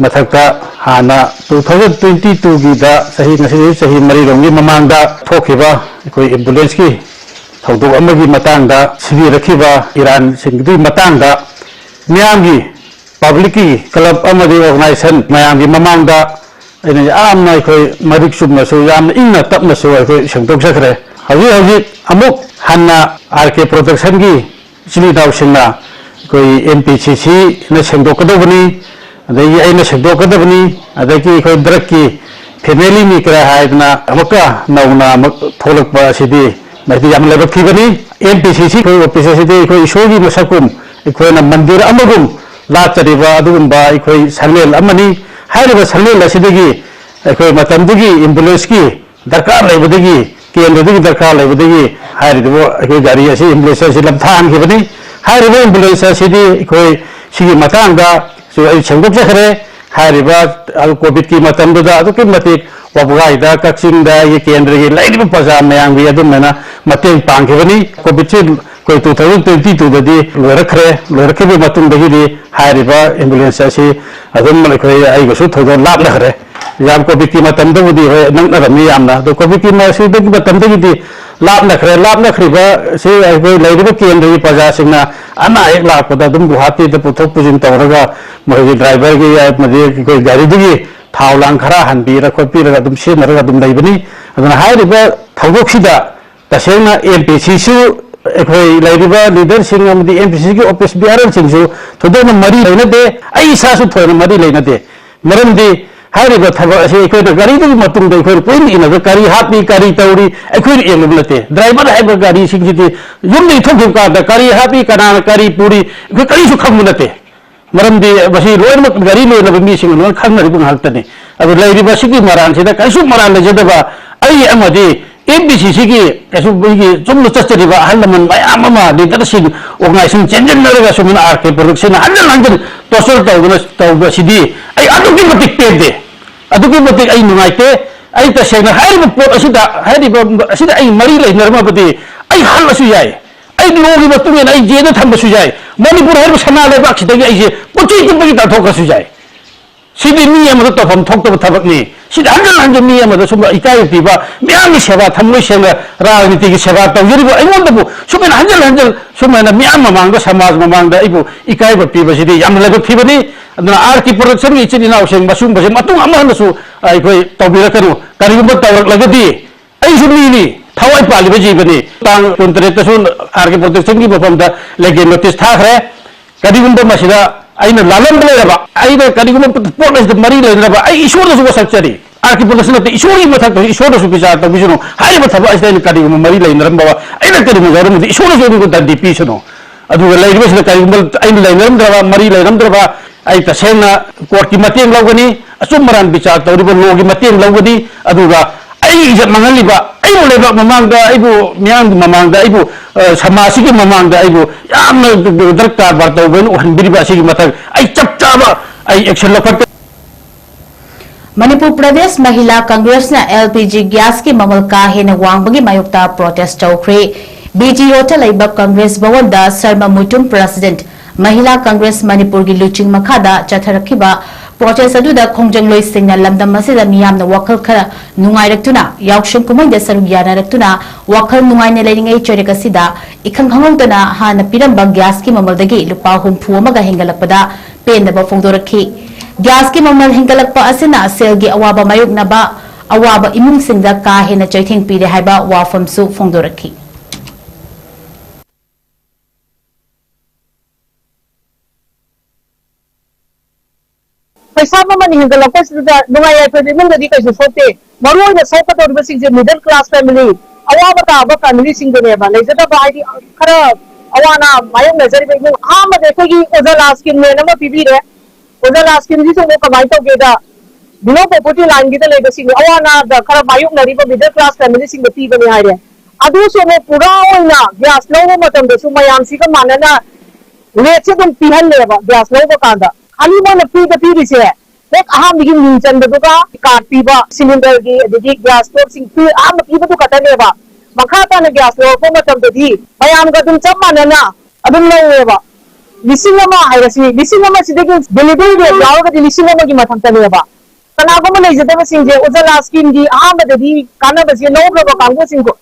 ꯃꯊꯛꯇ ꯍꯥꯟꯅ two thousand twenty two ꯒꯤꯗ ꯆꯍꯤ ꯉꯁꯤ ꯆꯍꯤ ꯃꯔꯤꯔꯣꯝꯒꯤ ꯃꯃꯥꯡꯗ ꯊꯣꯛꯈꯤꯕ ꯑꯩꯈꯣꯏ ꯑꯦꯝꯕꯨꯂꯦꯟꯁꯀꯤ ꯊꯧꯗꯣꯛ ꯑꯃꯒꯤ ꯃꯇꯥꯡꯗ ꯁꯤꯕꯤꯔꯛꯈꯤꯕ ꯏꯔꯥꯟꯁꯤꯡꯗꯨꯒꯤ ꯃꯇꯥꯡꯗ ꯃꯤꯌꯥꯝꯒꯤ ꯄꯕ꯭ꯂꯤꯛꯀꯤ ꯀ꯭ꯂꯕ ꯑꯃꯗꯤ ꯑꯣꯔꯒꯅꯥꯏꯖꯦꯁꯟ ꯃꯌꯥꯝꯒꯤ ꯃꯃꯥꯡꯗ ꯑꯩꯅ ꯌꯥꯝꯅ ꯑꯩꯈꯣꯏ ꯃꯔꯤꯛ ꯆꯨꯝꯅꯁꯨ ꯌꯥꯝꯅ ꯏꯪꯅ ꯇꯞꯅꯁꯨ ꯑꯩꯈꯣꯏ ꯁꯦꯡꯗꯣꯛꯆꯈ꯭ꯔꯦ꯫ ꯍꯧꯖꯤꯛ ꯍꯧꯖꯤꯛ ꯑꯃꯨꯛ ꯍꯟꯅ ꯑꯥꯔ ꯀꯦ ꯄ꯭ꯔꯣꯗꯛꯁꯟꯒꯤ ꯏꯆꯤꯜ ꯏꯅꯥꯎꯁꯤꯡꯅ ꯑꯩꯈꯣꯏ ꯑꯦꯝ ꯄꯤ ꯁꯤ ꯁꯤꯅ ꯁꯦꯡꯗꯣꯛꯀꯗꯧꯕꯅꯤ, ꯑꯗꯒꯤ ꯑꯩꯅ ꯁꯦꯡꯗꯣꯛꯀꯗꯕꯅꯤ, ꯑꯗꯒꯤ ꯑꯩꯈꯣꯏ ꯗ꯭ꯔꯒꯀꯤ ꯐꯦꯃꯤꯂꯤꯅꯤ ꯀꯔꯥꯏ ꯍꯥꯏꯗꯅ ꯑꯃꯨꯛꯀ ꯅꯧꯅ ꯑꯃꯨꯛ ꯊꯣꯛꯂꯛꯄ ꯑꯁꯤꯗꯤ ꯃꯁꯤꯗꯤ ꯌꯥꯝꯅ ꯂꯥꯏꯕꯛ ꯊꯤꯕꯅꯤ꯫ ꯑꯦꯝ ꯄꯤ ꯁꯤ ꯁꯤ ꯑꯩꯈꯣꯏ ꯑꯣꯐꯤꯁ ꯑꯁꯤꯗꯤ ꯑꯩꯈꯣꯏ ꯏꯁꯣꯔꯒꯤ ꯃꯁꯛꯀꯨꯝ ꯑꯩꯈꯣꯏꯅ ꯃꯟꯗꯤꯔ ꯑꯃꯒꯨꯝ ꯂꯥꯠꯆꯔꯤꯕ ꯑꯗꯨꯒꯨꯝꯕ ꯑꯩꯈꯣꯏ ꯁꯪꯂꯦꯟ ꯑꯃꯅꯤ꯫ ꯍꯥꯏꯔꯤꯕ ꯁꯪꯂꯦꯟ ꯑꯁꯤꯗꯒꯤ ꯑꯩꯈꯣꯏ ꯃꯇꯝꯗꯨꯒꯤ ambulance ꯀꯤ ꯗꯔꯀꯥꯔ ꯂꯩꯕꯗꯒꯤ ꯀꯦꯟꯗ꯭ꯔꯗꯒꯤ ꯗꯔꯀꯥꯔ ꯂꯩꯕꯗꯒꯤ ꯍꯥꯏꯔꯤꯕ ꯑꯩꯈꯣꯏ ꯒꯥꯔꯤ ꯑꯁꯤ, ambulance ꯑꯁꯤ ꯂꯝꯊꯥꯍꯟꯈꯤꯕꯅꯤ꯫ ꯍꯥꯏꯔꯤꯕ ambulance ꯑꯁꯤꯗꯤ ꯑꯩꯈꯣꯏ ꯁꯤꯒꯤ ꯃꯇꯥꯡꯗꯁꯨ ꯑꯩ ꯁꯦꯡꯗꯣꯛꯆꯈ꯭ꯔꯦ꯫ ꯍꯥꯏꯔꯤꯕ ꯀꯣꯚꯤꯗꯀꯤ ꯃꯇꯝꯗꯨꯗ ꯑꯗꯨꯛꯀꯤ ꯃꯇꯤꯛ ꯋꯥꯕꯒꯥꯏꯗ, ꯀꯛꯆꯤꯡꯗ ꯑꯩꯒꯤ ꯀꯦꯟꯗ꯭ꯔꯒꯤ ꯂꯩꯔꯤꯕ ꯄ꯭ꯔꯖꯥ ꯃꯌꯥꯝꯒꯤ ꯑꯗꯨꯝꯅ ꯃꯇꯦꯡ ꯄꯥꯡꯈꯤꯕꯅꯤ꯫ ꯀꯣꯚꯤꯗꯁꯤ ꯑꯩꯈꯣꯏ two thousand twenty two ꯗꯗꯤ ꯂꯣꯏꯔꯛꯈ꯭ꯔꯦ꯫ ꯂꯣꯏꯔꯛꯈꯤꯕ ꯃꯇꯨꯡꯗꯒꯤꯗꯤ ꯍꯥꯏꯔꯤꯕ ambulance ꯑꯁꯤ ꯑꯗꯨꯝ ꯑꯩꯈꯣꯏ ꯑꯩꯒꯁꯨ ꯊꯧꯗꯣꯛ ꯂꯥꯞꯅꯈ꯭ꯔꯦ꯫ ꯌꯥꯝ ꯀꯣꯚꯤꯗꯀꯤ ꯃꯇꯝꯗꯕꯨꯗꯤ ꯍꯣꯏ ꯅꯛꯅꯔꯝꯃꯤ ꯌꯥꯝꯅ, ꯑꯗꯣ ꯀꯣꯚꯤꯗꯀꯤ ꯃꯁꯤꯗꯒꯤ ꯃꯇꯝꯗꯒꯤꯗꯤ ꯂꯥꯞꯅꯈ꯭ꯔꯦ꯫ ꯂꯥꯞꯅꯈ꯭ꯔꯤꯕ ꯁꯤ ꯑꯩꯈꯣꯏ ꯂꯩꯔꯤꯕ ꯀꯦꯟꯗ꯭ꯔꯒꯤ ꯄ꯭ꯔꯖꯥꯁꯤꯡꯅ ꯑꯅꯥ ꯑꯌꯦꯛ ꯂꯥꯛꯄꯗ ꯑꯗꯨꯝ ꯒꯨꯍꯥꯇꯤꯗ ꯄꯨꯊꯣꯛ ꯄꯨꯁꯤꯟ ꯇꯧꯔꯒ ꯃꯈꯣꯏꯒꯤ driver ꯒꯤ ꯑꯃꯗꯤ ꯑꯩꯈꯣꯏ ꯒꯥꯔꯤꯗꯨꯒꯤ ꯊꯥꯎ ꯂꯥꯡ ꯈꯔ ꯍꯟꯕꯤꯔ ꯈꯣꯠꯄꯤꯔꯒ ꯑꯗꯨꯝ ꯁꯤꯖꯤꯟꯅꯔꯒ ꯑꯗꯨꯝ ꯂꯩꯕꯅꯤ꯫ ꯑꯗꯨꯅ ꯍꯥꯏꯔꯤꯕ ꯊꯧꯗꯣꯛꯁꯤꯗ ꯇꯁꯦꯡꯅ M P C ꯁꯨ, ꯑꯩꯈꯣꯏ ꯂꯩꯔꯤꯕ leader ꯁꯤꯡ ꯑꯃꯗꯤ M P C ꯒꯤ office bearer ꯁꯤꯡꯁꯨ ꯊꯣꯏꯗꯣꯛꯅ ꯃꯔꯤ ꯂꯩꯅꯗꯦ꯫ ꯑꯩ ꯏꯁꯥꯁꯨ ꯊꯣꯏꯅ ꯃꯔꯤ ꯂꯩꯅꯗꯦ꯫ ꯃꯔꯝꯗꯤ ꯍꯥꯏꯔꯤꯕ ꯊꯕꯛ ꯑꯁꯤ ꯑꯩꯈꯣꯏꯅ ꯒꯥꯔꯤꯗꯨꯒꯤ ꯃꯇꯨꯡꯗ ꯑꯩꯈꯣꯏꯅ ꯀꯨꯏꯅ ꯏꯟꯅꯕ, ꯀꯔꯤ ꯍꯥꯞꯄꯤ, ꯀꯔꯤ ꯇꯧꯔꯤ, ꯑꯩꯈꯣꯏꯅ ꯌꯦꯡꯂꯨꯕ ꯅꯠꯇꯦ꯫ Driver ꯍꯥꯏꯕ ꯒꯥꯔꯤꯁꯤꯡꯁꯤꯗꯤ ꯌꯨꯝꯗꯒꯤ ꯊꯣꯛꯈꯤꯕ ꯀꯥꯟꯗ ꯀꯔꯤ ꯍꯥꯞꯄꯤ, ꯀꯅꯥꯅ ꯀꯔꯤ ꯄꯨꯔꯤ, ꯑꯩꯈꯣꯏ ꯀꯔꯤꯁꯨ ꯈꯪꯕ ꯅꯠꯇꯦ꯫ ꯃꯔꯝꯗꯤ ꯃꯁꯤ ꯂꯣꯏꯅꯃꯛ ꯒꯥꯔꯤ ꯂꯣꯏꯅꯕ ꯃꯤꯁꯤꯡꯅ ꯂꯣꯏꯅ ꯈꯪꯅꯔꯤꯕ ꯉꯥꯛꯇꯅꯤ꯫ ꯑꯗꯨ ꯂꯩꯔꯤꯕ ꯁꯤꯒꯤ ꯃꯔꯥꯡꯁꯤꯗ ꯀꯔꯤꯁꯨ ꯃꯔꯥꯡ ꯂꯩꯖꯗꯕ ꯑꯩ ꯑꯃꯗꯤ M P C C ꯒꯤ ꯀꯩꯁꯨ ꯑꯩꯈꯣꯏꯒꯤ ꯆꯨꯝꯅ ꯆꯠꯆꯔꯤꯕ ꯑꯍꯜ ꯂꯃꯟ ꯃꯌꯥꯝ ꯑꯃ, leader ꯁꯤꯡ, organization ꯆꯦꯟꯁꯤꯟꯅꯔꯒ ꯁꯨꯃꯥꯏꯅ R K Production ꯅ ꯍꯟꯖꯤꯟ ꯍꯟꯖꯤꯟ torture ꯇꯧꯗꯅ ꯇꯧꯕꯁꯤꯗꯤ ꯑꯩ ꯑꯗꯨꯛꯀꯤ ꯃꯇꯤꯛ ꯄꯦꯟꯗꯦ, ꯑꯗꯨꯛꯀꯤ ꯃꯇꯤꯛ ꯑꯩ ꯅꯨꯡꯉꯥꯏꯇꯦ꯫ ꯑꯩ ꯇꯁꯦꯡꯅ ꯍꯥꯏꯔꯤꯕ ꯄꯣꯠ ꯑꯁꯤꯗ, ꯍꯥꯏꯔꯤꯕ ꯑꯁꯤꯗ ꯑꯩ ꯃꯔꯤ ꯂꯩꯅꯔꯝꯃꯕꯗꯤ ꯑꯩ ꯍꯜꯂꯁꯨ ꯌꯥꯏ, ꯑꯩ ꯂꯣꯒꯤ ꯃꯇꯨꯡ ꯏꯟꯅ ꯑꯩ ꯖꯦꯜꯗ ꯊꯝꯕꯁꯨ ꯌꯥꯏ, ꯃꯅꯤꯄꯨꯔ ꯍꯥꯏꯔꯤꯕ ꯁꯅꯥ ꯂꯩꯕꯥꯛꯁꯤꯗꯒꯤ ꯑꯩꯁꯦ ꯄꯨꯟꯁꯤ ꯆꯨꯞꯄꯒꯤ ꯇꯥꯟꯊꯣꯛꯈ꯭ꯔꯁꯨ ꯌꯥꯏ꯫ ꯁꯤꯗꯤ ꯃꯤ ꯑꯃꯗ ꯇꯧꯐꯝ ꯊꯣꯛꯇꯕ ꯊꯕꯛꯅꯤ꯫ ꯁꯤꯗꯤ ꯍꯟꯖꯤꯟ ꯍꯟꯖꯤꯟ ꯃꯤ ꯑꯃꯗ ꯁꯨꯝꯕ ꯏꯀꯥꯏꯕ ꯄꯤꯕ, ꯃꯤꯌꯥꯝꯒꯤ ꯁꯦꯕꯥ, ꯊꯃꯣꯏ ꯁꯦꯡꯅ ꯔꯥꯖꯅꯤꯇꯤꯒꯤ ꯁꯦꯕꯥ ꯇꯧꯖꯔꯤꯕ ꯑꯩꯉꯣꯟꯗꯕꯨ ꯁꯨꯃꯥꯏꯅ ꯍꯟꯖꯤꯟ ꯍꯟꯖꯤꯟ ꯁꯨꯃꯥꯏꯅ ꯃꯤꯌꯥꯝ ꯃꯃꯥꯡꯗ, ꯁꯃꯥꯖ ꯃꯃꯥꯡꯗ ꯑꯩꯕꯨ ꯏꯀꯥꯏꯕ ꯄꯤꯕꯁꯤꯗꯤ ꯌꯥꯝꯅ ꯂꯥꯏꯕꯛ ꯊꯤꯕꯅꯤ꯫ ꯑꯗꯨꯅ R K Production ꯒꯤ ꯏꯆꯤꯟ ꯏꯅꯥꯎꯁꯤꯡ, ꯃꯁꯤꯒꯨꯝꯕꯁꯦ ꯃꯇꯨꯡ ꯑꯃ ꯍꯟꯅꯁꯨ ꯑꯩꯈꯣꯏ ꯇꯧꯕꯤꯔꯛꯀꯅꯨ꯫ ꯀꯔꯤꯒꯨꯝꯕ ꯇꯧꯔꯛꯂꯒꯗꯤ ꯑꯩꯁꯨ ꯃꯤꯅꯤ, ꯊꯋꯥꯏ ꯄꯥꯜꯂꯤꯕ ꯖꯤꯕꯅꯤ꯫ ꯇꯥꯡ ꯀꯨꯟꯇꯔꯦꯠꯇꯁꯨ R K Production ꯒꯤ ꯃꯐꯝꯗ legal notice ꯊꯥꯈ꯭ꯔꯦ꯫ ꯀꯔꯤꯒꯨꯝꯕ ꯃꯁꯤꯗ ꯑꯩꯅ ꯂꯥꯜꯂꯝꯕ ꯂꯩꯔꯕ, ꯑꯩꯅ ꯀꯔꯤꯒꯨꯝꯕ ꯄꯣꯠ ꯑꯁꯤꯗ ꯃꯔꯤ ꯂꯩꯅꯔꯕ, ꯑꯩ ꯏꯁꯣꯔꯗꯁꯨ ꯋꯥꯁꯛꯆꯔꯤ꯫ R K Production ꯅꯠꯇꯦ, ꯏꯁꯣꯔꯒꯤ ꯃꯊꯛꯇꯁꯨ ꯏꯁꯣꯔꯗꯁꯨ ꯕꯤꯆꯥꯔ ꯇꯧꯕꯤꯁꯅꯨ꯫ ꯍꯥꯏꯔꯤꯕ ꯊꯕꯛ ꯑꯁꯤꯗ ꯑꯩꯅ ꯀꯔꯤꯒꯨꯝꯕ ꯃꯔꯤ ꯂꯩꯅꯔꯝꯕ, ꯑꯩꯅ ꯀꯔꯤꯒꯨꯝꯕ ꯌꯥꯎꯔꯝꯃꯗꯤ ꯏꯁꯣꯔꯅꯁꯨ ꯑꯩꯉꯣꯟꯗ ꯗꯟꯗꯤ ꯄꯤꯁꯅꯨ꯫ ꯑꯗꯨꯒ ꯂꯩꯔꯤꯕꯁꯤꯗ ꯀꯔꯤꯒꯨꯝꯕ ꯑꯩꯅ ꯂꯩꯅꯔꯝꯗ꯭ꯔꯕ, ꯃꯔꯤ ꯂꯩꯅꯔꯝꯗ꯭ꯔꯕ, ꯑꯩ ꯇꯁꯦꯡꯅ ꯀꯣꯔꯠꯀꯤ ꯃꯇꯦꯡ ꯂꯧꯒꯅꯤ, ꯑꯆꯨꯝ ꯑꯔꯥꯟ ꯕꯤꯆꯥꯔ ꯇꯧꯔꯤꯕ ꯂꯣꯒꯤ ꯃꯇꯦꯡ ꯂꯧꯒꯅꯤ, ꯑꯗꯨꯒ ꯑꯩꯒꯤ ꯏꯖꯠ ꯃꯥꯡꯍꯜꯂꯤꯕ, ꯑꯩꯕꯨ ꯂꯩꯕꯥꯛ ꯃꯃꯥꯡꯗ, ꯑꯩꯕꯨ ꯃꯤꯌꯥꯝꯒꯤ ꯃꯃꯥꯡꯗ, ꯑꯩꯕꯨ, ꯑ, ꯁꯃꯥꯖꯁꯤꯒꯤ ꯃꯃꯥꯡꯗ ꯑꯩꯕꯨ ꯌꯥꯝꯅ ꯗ꯭ꯔꯒ ꯀꯔꯕꯥꯔ ꯇꯧꯕ ꯑꯣꯏꯅ ꯎꯍꯟꯕꯤꯔꯤꯕ ꯑꯁꯤꯒꯤ ꯃꯊꯛ ꯑꯩ ꯆꯞ ꯆꯥꯕ ꯑꯩ action ꯂꯧꯈꯠꯀꯅꯤ꯫ ꯃꯅꯤꯄꯨꯔ ꯄ꯭ꯔꯗꯦꯁ ꯃꯍꯤꯂꯥ ꯀꯪꯒ꯭ꯔꯦꯁꯅ ꯑꯦꯜ ꯄꯤ ꯖꯤ ꯒ꯭ꯌꯥꯁꯀꯤ ꯃꯃꯜ ꯀꯥ ꯍꯦꯟꯅ ꯋꯥꯡꯕꯒꯤ ꯃꯥꯌꯣꯛꯇ ꯄ꯭ꯔꯣꯇꯦꯁ ꯇꯧꯈ꯭ꯔꯦ꯫ ꯕꯤ ꯖꯤ ꯔꯣꯗꯇ ꯂꯩꯕ ꯀꯪꯒ꯭ꯔꯦꯁ ꯚꯋꯟꯗ ꯁꯔꯃ ꯃꯨꯇꯨꯝ, ꯄ꯭ꯔꯁꯤꯗꯦꯟꯠ, ꯃꯍꯤꯂꯥ ꯀꯪꯒ꯭ꯔꯦꯁ ꯃꯅꯤꯄꯨꯔꯒꯤ ꯂꯨꯆꯤꯡ ꯃꯈꯥꯗ ꯆꯠꯊꯔꯛꯈꯤꯕ ꯄ꯭ꯔꯣꯇꯦꯁ ꯑꯗꯨꯗ ꯈꯣꯡꯖꯪꯂꯣꯏꯁꯤꯡꯅ ꯂꯝꯗꯝ ꯑꯁꯤꯗ ꯃꯤꯌꯥꯝꯅ ꯋꯥꯈꯜ ꯈꯔ ꯅꯨꯡꯉꯥꯏꯔꯛꯇꯨꯅ ꯌꯥꯎꯁꯪ ꯀꯨꯝꯍꯩꯗ ꯁꯔꯨꯛ ꯌꯥꯅꯔꯛꯇꯨꯅ ꯋꯥꯈꯜ ꯅꯨꯡꯉꯥꯏꯅ ꯂꯩꯔꯤꯉꯩ ꯆꯩꯔꯛ ꯑꯁꯤꯗ ꯏꯈꯪ ꯈꯪꯍꯧꯗꯅ ꯍꯥꯟꯅ ꯄꯤꯔꯝꯕ ꯒ꯭ꯌꯥꯁꯀꯤ ꯃꯃꯜꯗꯒꯤ ꯂꯨꯄꯥ ꯍꯨꯝꯐꯨ ꯑꯃꯒ ꯍꯦꯟꯒꯠꯂꯛꯄꯗ ꯄꯦꯟꯗꯕ ꯐꯣꯡꯗꯣꯔꯛꯈꯤ꯫ ꯒ꯭ꯌꯥꯁꯀꯤ ꯃꯃꯜ ꯍꯦꯟꯒꯠꯂꯛꯄ ꯑꯁꯤꯅ ꯁꯦꯜꯒꯤ ꯑꯋꯥꯕ ꯃꯥꯌꯣꯛꯅꯕ ꯑꯋꯥꯕ ꯏꯃꯨꯡꯁꯤꯡꯗ ꯀꯥ ꯍꯦꯟꯅ ꯆꯩꯊꯦꯡ ꯄꯤꯔꯦ ꯍꯥꯏꯕ ꯋꯥꯐꯝꯁꯨ ꯐꯣꯡꯗꯣꯔꯛꯈꯤ꯫ ꯄꯩꯁꯥ ꯃꯃꯜ ꯍꯦꯟꯒꯠꯂꯛꯄꯁꯤꯗ ꯅꯨꯡꯉꯥꯏ ꯌꯥꯏꯐꯕ ꯏꯃꯨꯡꯗꯗꯤ ꯀꯩꯁꯨ ꯁꯣꯛꯇꯦ꯫ ꯃꯔꯨ ꯑꯣꯏꯅ ꯁꯣꯛꯀꯗꯧꯔꯤꯕꯁꯤꯡꯁꯦ middle class family, ꯑꯋꯥꯕ ꯇꯥꯕ family ꯁꯤꯡꯗꯨꯅꯦꯕ꯫ ꯂꯩꯖꯗꯕ ꯍꯥꯏꯗꯤ ꯈꯔ ꯑꯋꯥ ꯑꯅꯥ ꯃꯥꯌꯣꯛꯅꯖꯔꯤꯕ ꯏꯃꯨꯡ꯫ ꯑꯍꯥꯟꯕꯗ ꯑꯩꯈꯣꯏꯒꯤ ꯎꯖꯥꯂꯥ scheme ꯅ ꯑꯃ ꯄꯤꯕꯤꯔꯦ꯫ ꯎꯖꯥꯂꯥ scheme ꯁꯤꯁꯨ ꯑꯃꯨꯛ ꯀꯃꯥꯏꯅ ꯇꯧꯒꯦꯗ, below poverty line ꯒꯤꯗ ꯂꯩꯕꯁꯤꯡ, ꯑꯋꯥ ꯑꯅꯥꯗ ꯈꯔ ꯃꯥꯌꯣꯛꯅꯔꯤꯕ middle class family ꯁꯤꯡꯗ ꯄꯤꯕꯅꯤ ꯍꯥꯏꯔꯦ꯫ ꯑꯗꯨꯁꯨ ꯑꯃꯨꯛ ꯄꯨꯔꯥ ꯑꯣꯏꯅ gas ꯂꯧꯕ ꯃꯇꯝꯗꯁꯨ ꯃꯌꯥꯝꯁꯤꯒ ꯃꯥꯟꯅꯅ rate ꯁꯦ ꯑꯗꯨꯝ ꯄꯤꯍꯜꯂꯦꯕ꯫ Gas ꯂꯧꯕ ꯀꯥꯟꯗ ꯈꯥꯂꯤ ꯃꯣꯏꯅ free ꯗ ꯄꯤꯔꯤꯁꯦ ꯍꯦꯛ ꯑꯍꯥꯟꯕꯒꯤ ꯃꯤꯡ ꯆꯟꯕꯗꯨꯒ card ꯄꯤꯕ, cylinder ꯒꯤ ꯑꯗꯒꯤ gas stove ꯁꯤꯡ free ꯑꯍꯥꯟꯕ ꯄꯤꯕꯗꯨ ꯈꯛꯇꯅꯦꯕ꯫ ꯃꯈꯥ ꯇꯥꯅ gas ꯂꯧꯔꯛꯄ ꯃꯇꯝꯗꯗꯤ ꯃꯌꯥꯝꯒ ꯑꯗꯨꯝ ꯆꯞ ꯃꯥꯟꯅꯅ ꯑꯗꯨꯝ ꯂꯧꯋꯦꯕ꯫ ꯂꯤꯁꯤꯡ ꯑꯃ ꯍꯥꯏꯔꯁꯤ, ꯂꯤꯁꯤꯡ ꯑꯃ ꯁꯤꯗꯒꯤ delivery rate ꯌꯥꯎꯔꯒꯗꯤ ꯂꯤꯁꯤꯡ ꯑꯃꯒꯤ ꯃꯊꯛꯇꯅꯦꯕ꯫ ꯀꯅꯥꯒꯨꯝꯕ ꯂꯩꯖꯗꯕꯁꯤꯡꯁꯦ ꯎꯖꯥꯂꯥ scheme ꯒꯤ ꯑꯍꯥꯟꯕꯗꯗꯤ ꯀꯥꯟꯅꯕꯁꯦ ꯂꯧꯈ꯭ꯔꯕ ꯀꯥꯡꯕꯨꯁꯤꯡꯗꯣ,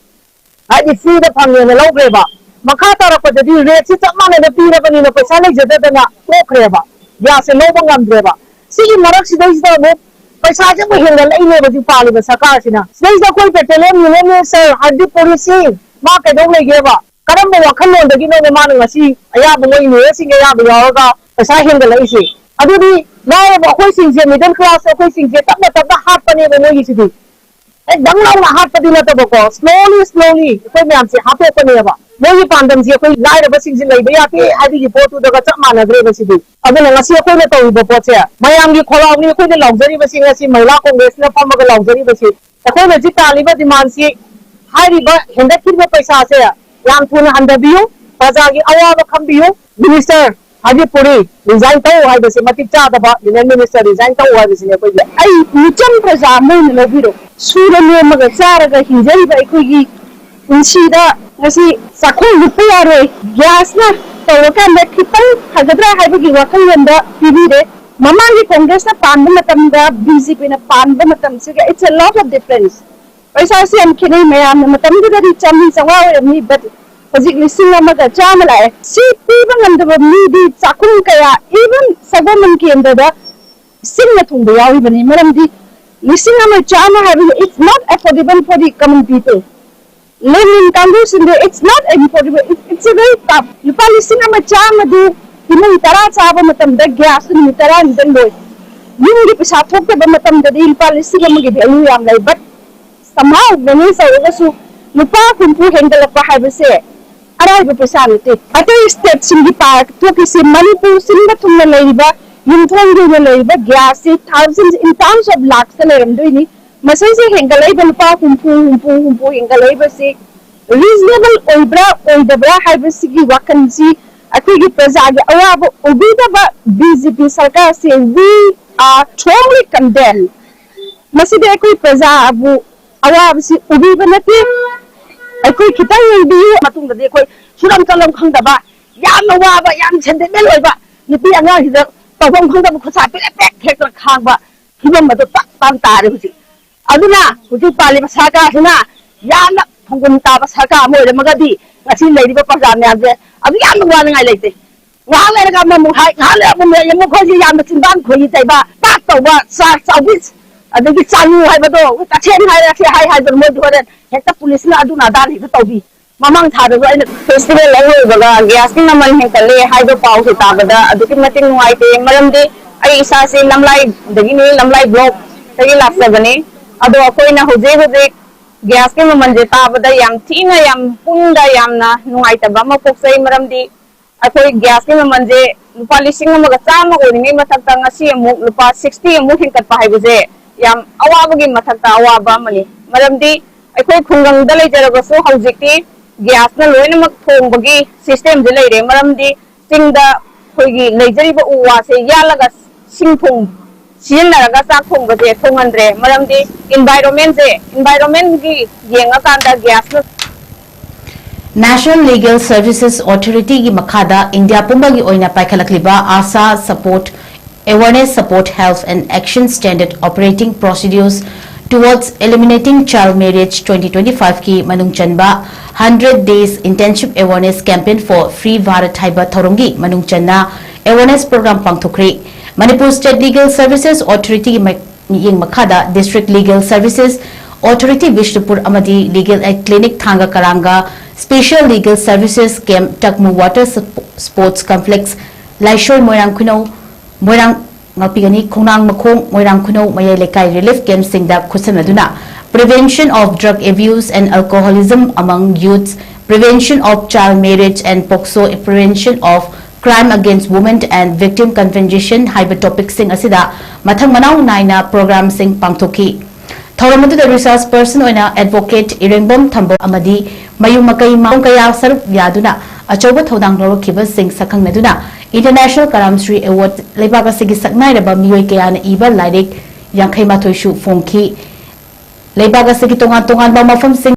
ꯍꯥꯏꯗꯤ free ꯗ ꯐꯪꯉꯦꯅ ꯂꯧꯈ꯭ꯔꯦꯕ꯫ ꯃꯈꯥ ꯇꯥꯔꯛꯄꯗꯗꯤ rate ꯁꯤ ꯆꯞ ꯃꯥꯟꯅꯅ ꯄꯤꯔꯕꯅꯤꯅ ꯄꯩꯁꯥ ꯂꯩꯖꯗꯗꯅ ꯇꯣꯛꯈ꯭ꯔꯦꯕ, gas ꯁꯦ ꯂꯧꯕ ꯉꯝꯗ꯭ꯔꯦꯕ꯫ ꯁꯤꯒꯤ ꯃꯔꯛꯁꯤꯗꯩꯁꯤꯗ ꯑꯃꯨꯛ ꯄꯩꯁꯥꯁꯦ ꯑꯃꯨꯛ ꯍꯦꯟꯒꯠꯂꯛꯏꯅꯦꯕ ꯍꯧꯖꯤꯛ ꯄꯥꯜꯂꯤꯕ ꯁꯔꯀꯥꯔꯁꯤꯅ꯫ ꯁꯤꯗꯩꯁꯤꯗ ꯑꯩꯈꯣꯏ petroleum union ꯅꯦ sir ꯍꯔꯗꯤꯞ ꯄꯨꯔꯤ ꯁꯤꯡ, ꯃꯥ ꯀꯩꯗꯧ ꯂꯩꯒꯦꯕ? ꯀꯔꯝꯕ ꯋꯥꯈꯜꯂꯣꯟꯗꯒꯤꯅꯣꯕ ꯃꯥꯅ ꯉꯁꯤ ꯑꯌꯥꯕ ꯃꯣꯏ ꯃꯦꯌꯔꯁꯤꯡꯒꯤ ꯑꯌꯥꯕ ꯌꯥꯎꯔꯒ ꯄꯩꯁꯥ ꯍꯦꯟꯒꯠꯂꯛꯏꯁꯦ? ꯑꯗꯨꯗꯤ ꯂꯥꯏꯔꯕ ꯑꯩꯈꯣꯏꯁꯤꯡꯁꯦ, middle class ꯑꯩꯈꯣꯏꯁꯤꯡꯁꯦ ꯇꯞꯅ ꯇꯞꯅ ꯍꯥꯠꯄꯅꯦꯕ ꯃꯣꯏꯒꯤꯁꯤꯗꯤ꯫ ꯍꯦꯛ ꯗꯪ ꯂꯥꯎꯅ ꯍꯥꯠꯄꯗꯤ ꯅꯠꯇꯕꯀꯣ, slowly slowly ꯑꯩꯈꯣꯏ ꯃꯌꯥꯝꯁꯦ ꯍꯥꯠꯇꯣꯛꯄꯅꯦꯕ꯫ ꯃꯣꯏꯒꯤ ꯄꯥꯟꯗꯝꯁꯤ ꯑꯩꯈꯣꯏ ꯂꯥꯏꯔꯕꯁꯤꯡꯁꯤ ꯂꯩꯕ ꯌꯥꯗꯦ ꯍꯥꯏꯕꯒꯤ ꯄꯣꯠꯇꯨꯗꯒ ꯆꯞ ꯃꯥꯟꯅꯈ꯭ꯔꯦꯕ ꯁꯤꯗꯤ꯫ ꯑꯗꯨꯅ ꯉꯁꯤ ꯑꯩꯈꯣꯏꯅ ꯇꯧꯔꯤꯕ ꯄꯣꯠꯁꯦ, ꯃꯌꯥꯝꯒꯤ ꯈꯣꯜꯂꯥꯎꯅꯤ ꯑꯩꯈꯣꯏꯅ ꯂꯥꯎꯖꯔꯤꯕꯁꯤ, ꯉꯁꯤ ꯃꯍꯤꯂꯥ ꯀꯣꯡꯒ꯭ꯔꯦꯁꯅ ꯐꯝꯃꯒ ꯂꯥꯎꯖꯔꯤꯕꯁꯤ꯫ ꯑꯩꯈꯣꯏꯅ ꯍꯧꯖꯤꯛ ꯇꯥꯜꯂꯤꯕ ꯗꯤꯃꯥꯟꯁꯤ, ꯍꯥꯏꯔꯤꯕ ꯍꯦꯟꯒꯠꯈꯤꯕ ꯄꯩꯁꯥꯁꯦ ꯌꯥꯝ ꯊꯨꯅ ꯍꯟꯊꯕꯤꯌꯨ, ꯄ꯭ꯔꯖꯥꯒꯤ ꯑꯋꯥꯕ ꯈꯪꯕꯤꯌꯨ꯫ ꯃꯤꯅꯤꯁꯇꯔ ꯍꯔꯗꯤꯞ ꯄꯨꯔꯤ, ꯔꯤꯖꯥꯏꯟ ꯇꯧ ꯍꯥꯏꯕꯁꯤ ꯃꯇꯤꯛ ꯆꯥꯗꯕ, ꯌꯨꯅꯤꯌꯟ ꯃꯤꯅꯤꯁꯇꯔ ꯔꯤꯖꯥꯏꯟ ꯇꯧ ꯍꯥꯏꯕꯁꯤꯅꯤ ꯑꯩꯈꯣꯏꯒꯤ꯫ ꯑꯩ ꯃꯤꯆꯝ ꯄ꯭ꯔꯖꯥ ꯑꯃ ꯑꯣꯏꯅ ꯂꯧꯕꯤꯔꯣ꯫ ꯁꯨꯔ ꯅꯣꯝꯃꯒ ꯆꯥꯔꯒ ꯍꯤꯡꯖꯔꯤꯕ ꯑꯩꯈꯣꯏꯒꯤ ꯄꯨꯟꯁꯤꯗ ꯉꯁꯤ ꯆꯥꯛꯈꯨꯝ ꯂꯨꯞꯄ ꯌꯥꯔꯣꯏ, ꯒ꯭ꯌꯥꯁꯅ ꯇꯧꯔꯀꯥꯟꯗ ꯈꯤꯇꯪ ꯐꯒꯗ꯭ꯔꯥ ꯍꯥꯏꯕꯒꯤ ꯋꯥꯈꯜꯂꯣꯟꯗ ꯄꯤꯕꯤꯔꯦ꯫ ꯃꯃꯥꯡꯒꯤ ꯀꯣꯡꯒ꯭ꯔꯦꯁꯅ ꯄꯥꯟꯕ ꯃꯇꯝꯗ, ꯕꯤ ꯖꯦ ꯄꯤꯅ ꯄꯥꯟꯕ ꯃꯇꯝꯁꯤꯒ, it's a lot of difference꯫ ꯄꯩꯁꯥꯁꯤ ꯌꯥꯝ ꯈꯦꯠꯅꯩ꯫ ꯃꯌꯥꯝꯅ ꯃꯇꯝꯗꯨꯗꯗꯤ ꯆꯥꯝꯃꯔꯤ ꯆꯥꯝꯃꯉꯥ ꯑꯣꯏꯔꯝꯃꯤ, but ꯍꯧꯖꯤꯛ ꯂꯤꯁꯤꯡ ꯑꯃꯒ ꯆꯥꯝꯃ ꯂꯥꯛꯑꯦ꯫ ꯁꯤ ꯄꯤꯕ ꯉꯝꯗꯕ ꯃꯤꯗꯤ ꯆꯥꯛꯈꯨꯝ ꯀꯌꯥ, even ꯁꯒꯣꯜꯕꯟ ꯀꯦꯟꯗ꯭ꯔꯗ ꯁꯤꯡꯅ ꯊꯣꯡꯕ ꯌꯥꯎꯔꯤꯕꯅꯤ꯫ ꯃꯔꯝꯗꯤ ꯂꯤꯁꯤꯡ ꯑꯃ ꯆꯥꯝꯃ ꯍꯥꯏꯕꯁꯤ, it's not affordable for the common people꯫ ꯂꯦꯃꯤꯟ ꯀꯥꯡꯕꯨꯁꯤꯡꯗ it's not affordable, it's a very tough꯫ ꯂꯨꯄꯥ ꯂꯤꯁꯤꯡ ꯑꯃ ꯆꯥꯝꯃꯗꯨ ꯏꯃꯨꯡ ꯇꯔꯥ ꯆꯥꯕ ꯃꯇꯝꯗ ꯒ꯭ꯌꯥꯁꯇꯨ ꯅꯨꯃꯤꯠ ꯇꯔꯥꯅꯤꯗꯪ ꯂꯣꯏ꯫ ꯌꯨꯝꯒꯤ ꯄꯩꯁꯥ ꯊꯣꯛꯇꯕ ꯃꯇꯝꯗꯗꯤ ꯂꯨꯄꯥ ꯂꯤꯁꯤꯡ ꯑꯃꯒꯤ value ꯌꯥꯝ ꯂꯩ, but somehow manage ꯇꯧꯔꯒꯁꯨ ꯂꯨꯄꯥ ꯍꯨꯝꯐꯨ ꯍꯦꯟꯒꯠꯂꯛꯄ ꯍꯥꯏꯕꯁꯦ ꯑꯔꯥꯏꯕ ꯄꯩꯁꯥ ꯅꯠꯇꯦ꯫ ꯑꯇꯩ ꯁ꯭ꯇꯦꯠꯁꯤꯡꯒꯤ ꯄꯥꯔ ꯊꯣꯛꯈꯤꯁꯤ, ꯃꯅꯤꯄꯨꯔ ꯁꯤꯟꯕ ꯊꯨꯡꯅ ꯂꯩꯔꯤꯕ, ꯌꯨꯝꯊꯣꯡꯒꯤ ꯑꯣꯏꯅ ꯂꯩꯔꯤꯕ ꯒ꯭ꯌꯥꯁꯁꯤ thousands, in terms of lakhs ꯇ ꯂꯩꯔꯝꯗꯣꯏꯅꯤ꯫ ꯃꯁꯤꯁꯦ ꯍꯦꯟꯒꯠꯂꯛꯏꯕ ꯂꯨꯄꯥ ꯍꯨꯝꯐꯨ, ꯍꯨꯝꯐꯨ, ꯍꯨꯝꯐꯨ ꯍꯦꯟꯒꯠꯂꯛꯏꯕꯁꯤ reasonable ꯑꯣꯏꯕ꯭ꯔꯥ ꯑꯣꯏꯗꯕ꯭ꯔꯥ ꯍꯥꯏꯕꯁꯤꯒꯤ ꯋꯥꯈꯜꯁꯤ, ꯑꯩꯈꯣꯏꯒꯤ ꯄ꯭ꯔꯖꯥꯒꯤ ꯑꯋꯥꯕ ꯎꯕꯤꯗꯕ ꯕꯤ ꯖꯦ ꯄꯤ ꯁꯔꯀꯥꯔꯁꯦ we are strongly condemn꯫ ꯃꯁꯤꯗꯤ ꯑꯩꯈꯣꯏ ꯄ꯭ꯔꯖꯥꯕꯨ ꯑꯋꯥꯕꯁꯤ ꯎꯕꯤꯕ ꯅꯠꯇꯦ꯫ ꯑꯩꯈꯣꯏ ꯈꯤꯇꯪ ꯌꯦꯡꯕꯤꯌꯨ꯫ ꯃꯇꯨꯡꯗꯗꯤ ꯑꯩꯈꯣꯏ ꯁꯨꯔꯝ ꯆꯠꯂꯝ ꯈꯪꯗꯕ, ꯌꯥꯝꯅ ꯋꯥꯕ, ꯌꯥꯝ ꯁꯦꯟꯗꯦꯃꯦꯟ ꯑꯣꯏꯕ ꯅꯨꯄꯤ ꯑꯉꯥꯡꯁꯤꯗ ꯇꯧꯐꯝ ꯈꯪꯗꯕ ꯈꯨꯠꯁꯥ ꯄꯦꯔꯦꯛ ꯄꯦꯔꯦꯛ ꯍꯦꯛꯇ ꯈꯥꯡꯕ ꯐꯤꯕꯝ ꯑꯗꯨ ꯇꯞ ꯇꯥꯅ ꯇꯥꯔꯦ ꯍꯧꯖꯤꯛ꯫ ꯑꯗꯨꯅ ꯍꯧꯖꯤꯛ ꯄꯥꯜꯂꯤꯕ ꯁꯔꯀꯥꯔꯁꯤꯅ ꯌꯥꯝꯅ ꯐꯪꯒꯣꯟ ꯇꯥꯕ ꯁꯔꯀꯥꯔ ꯑꯃ ꯑꯣꯏꯔꯝꯃꯒꯗꯤ ꯉꯁꯤ ꯂꯩꯔꯤꯕ ꯄ꯭ꯔꯖꯥ ꯃꯌꯥꯝꯁꯦ ꯑꯗꯨ ꯌꯥꯝꯅ ꯋꯥꯅꯤꯡꯉꯥꯏ ꯂꯩꯇꯦ꯫ ꯉꯥꯏꯍꯥꯛ ꯂꯩꯔꯒ ꯑꯃꯃꯨꯛ ꯍꯥꯏ, ꯉꯥꯏꯍꯥꯛ ꯂꯩꯔꯒ ꯑꯃꯃꯨꯛ ꯍꯥꯏ, ꯑꯃꯨꯛ ꯑꯩꯈꯣꯏꯁꯤ ꯌꯥꯝꯅ ꯆꯤꯟꯕꯥꯟ ꯈꯣꯏꯔꯤ ꯇꯩꯕ, ꯄꯥꯛ ꯇꯧꯕ, ꯆꯥ ꯆꯥꯎꯕꯤꯁ, ꯑꯗꯒꯤ ꯆꯥꯅꯨ ꯍꯥꯏꯕꯗꯣ, ꯇꯈꯦꯜ ꯍꯥꯏꯔ ꯁꯤ ꯍꯥꯏ ꯍꯥꯏꯗꯅ ꯃꯣꯏꯗꯤ ꯍꯣꯔꯦꯟ ꯍꯦꯛꯇ ꯄꯨꯂꯤꯁꯅ ꯑꯗꯨꯅ ꯑꯗꯥꯅ ꯍꯦꯛꯇ ꯇꯧꯕꯤ꯫ ꯃꯃꯥꯡ ꯊꯥꯗꯁꯨ ꯑꯩꯅ ꯐꯦꯁꯇꯤꯚꯦꯜ ꯑꯔꯣꯏꯕꯒ ꯒ꯭ꯌꯥꯁꯀꯤ ꯃꯃꯜ ꯍꯦꯟꯒꯠꯂꯦ ꯍꯥꯏꯕ ꯄꯥꯎꯁꯦ ꯇꯥꯕꯗ ꯑꯗꯨꯛꯀꯤ ꯃꯇꯤꯛ ꯅꯨꯡꯉꯥꯏꯇꯦ꯫ ꯃꯔꯝꯗꯤ ꯑꯩ ꯏꯁꯥꯁꯦ ꯂꯝꯂꯥꯏꯗꯒꯤꯅꯤ, ꯂꯝꯂꯥꯏ ꯕ꯭ꯂꯣꯛꯇꯒꯤ ꯂꯥꯛꯆꯕꯅꯤ꯫ ꯑꯗꯣ ꯑꯩꯈꯣꯏꯅ ꯍꯧꯖꯤꯛ ꯍꯧꯖꯤꯛ ꯒ꯭ꯌꯥꯁꯀꯤ ꯃꯃꯜꯁꯦ ꯇꯥꯕꯗ ꯌꯥꯝ ꯊꯤꯅ, ꯌꯥꯝ ꯄꯨꯛꯅꯤꯡꯗ ꯌꯥꯝꯅ ꯅꯨꯡꯉꯥꯏꯇꯕ ꯑꯃ ꯄꯣꯛꯆꯩ꯫ ꯃꯔꯝꯗꯤ ꯑꯩꯈꯣꯏ ꯒ꯭ꯌꯥꯁꯀꯤ ꯃꯃꯜꯁꯦ ꯂꯨꯄꯥ ꯂꯤꯁꯤꯡ ꯑꯃꯒ ꯆꯥꯝꯃ ꯑꯣꯏꯔꯤꯉꯩ ꯃꯊꯛꯇ ꯉꯁꯤ ꯑꯃꯨꯛ ꯂꯨꯄꯥ sixty ꯑꯃꯨꯛ ꯍꯦꯟꯀꯠꯄ ꯍꯥꯏꯕꯁꯦ ꯌꯥꯝ ꯑꯋꯥꯕꯒꯤ ꯃꯊꯛꯇ ꯑꯋꯥꯕ ꯑꯃꯅꯤ꯫ ꯃꯔꯝꯗꯤ ꯑꯩꯈꯣꯏ ꯈꯨꯡꯒꯪꯗ ꯂꯩꯖꯔꯕꯁꯨ ꯍꯧꯖꯤꯛꯇꯤ ꯒ꯭ꯌꯥꯁꯅ ꯂꯣꯏꯅꯃꯛ ꯊꯣꯡꯕꯒꯤ systemꯁꯦ ꯂꯩꯔꯦ꯫ ꯃꯔꯝꯗꯤ ꯆꯤꯡꯗ ꯑꯩꯈꯣꯏꯒꯤ ꯂꯩꯖꯔꯤꯕ ꯎ ꯋꯥꯁꯦ ꯌꯥꯜꯂꯒ ꯁꯤꯡ ꯊꯣꯡ ꯁꯤꯖꯤꯟꯅꯔꯒ ꯆꯥꯛ ꯊꯣꯡꯕꯁꯦ ꯊꯣꯡꯍꯟꯗ꯭ꯔꯦ꯫ ꯃꯔꯝꯗꯤ environmentꯁꯦ, environmentꯒꯤ ꯌꯦꯡꯉꯀꯥꯟꯗ ꯒ꯭ꯌꯥꯁꯅ National Legal Services Authorityꯒꯤ ꯃꯈꯥꯗ ꯏꯟꯗꯤꯌꯥ ꯄꯨꯝꯕꯒꯤ ꯑꯣꯏꯅ ꯄꯥꯏꯈꯠꯂꯛꯂꯤꯕ ASHA Support Awareness Support Health and Action Standard Operating Procedures Towards Eliminating Child Marriage twenty twenty-fiveꯀꯤ ꯃꯅꯨꯡ ꯆꯟꯕ Hundred Days Intensive Awareness Campaign for Free Bharat ꯍꯥꯏꯕ ꯊꯧꯔꯝꯒꯤ ꯃꯅꯨꯡ ꯆꯟꯅ awareness program ꯄꯥꯡꯊꯣꯛꯈ꯭ꯔꯦ꯫ Manipur State Legal Services Authorityꯒꯤ ꯃ- ꯃꯤꯠꯌꯦꯡ ꯃꯈꯥꯗ District Legal Services Authority Bishnupur ꯑꯃꯗꯤ Legal Aid Clinic ꯊꯥꯡꯒ ꯀꯔꯥꯡꯒ, Special Legal Services Camp ꯇꯛꯃꯨ Water Sp- Sports Complex ꯂꯥꯏꯁꯣꯏ ꯃꯣꯏꯔꯥꯡ ꯈꯨꯅꯧ, ꯃꯣꯏꯔꯥꯡ ꯉꯥꯛꯄꯤꯒꯅꯤ, ꯈꯣꯡꯅꯥꯡ ꯃꯈꯣꯡ, ꯃꯣꯏꯔꯥꯡ ꯈꯨꯅꯧ, ꯃꯌꯥꯏ ꯂꯩꯀꯥꯏ relief campꯁꯤꯡꯗ ꯈꯨꯠꯁꯝꯅꯗꯨꯅ Prevention of Drug Abuse and Alcoholism among Youths, Prevention of Child Marriage and POCSO, Prevention of Crime Against Women and Victim Compensation ꯍꯥꯏꯕ topicꯁꯤꯡ ꯑꯁꯤꯗ ꯃꯊꯪ ꯃꯅꯥꯎ ꯅꯥꯏꯅ programꯁꯤꯡ ꯄꯥꯡꯊꯣꯛꯈꯤ꯫ ꯊꯧꯔꯝ ꯑꯗꯨꯗ resource person ꯑꯣꯏꯅ Advocate ꯏꯔꯦꯡꯕꯝ ꯊꯝꯕꯧ ꯑꯃꯗꯤ ꯃꯌꯨꯝ ꯃꯀꯩ ꯃꯥꯡ ꯀꯌꯥ ꯁꯔꯨꯛ ꯌꯥꯗꯨꯅ ꯑꯆꯧꯕ ꯊꯧꯗꯥꯡ ꯂꯧꯔꯛꯈꯤꯕꯁꯤꯡ ꯁꯛꯈꯪꯅꯗꯨꯅ International Karamsri Award ꯂꯩꯕꯥꯛ ꯑꯁꯤꯒꯤ ꯁꯛꯅꯥꯏꯔꯕ ꯃꯤꯑꯣꯏ ꯀꯌꯥꯅ ꯏꯕ ꯂꯥꯏꯔꯤꯛ ꯌꯥꯡꯈꯩ ꯃꯥꯊꯣꯏꯁꯨ ꯐꯣꯡꯈꯤ꯫ ꯂꯩꯕꯥꯛ ꯑꯁꯤꯒꯤ ꯇꯣꯉꯥꯟ ꯇꯣꯉꯥꯟꯕ ꯃꯐꯝꯁꯤꯡ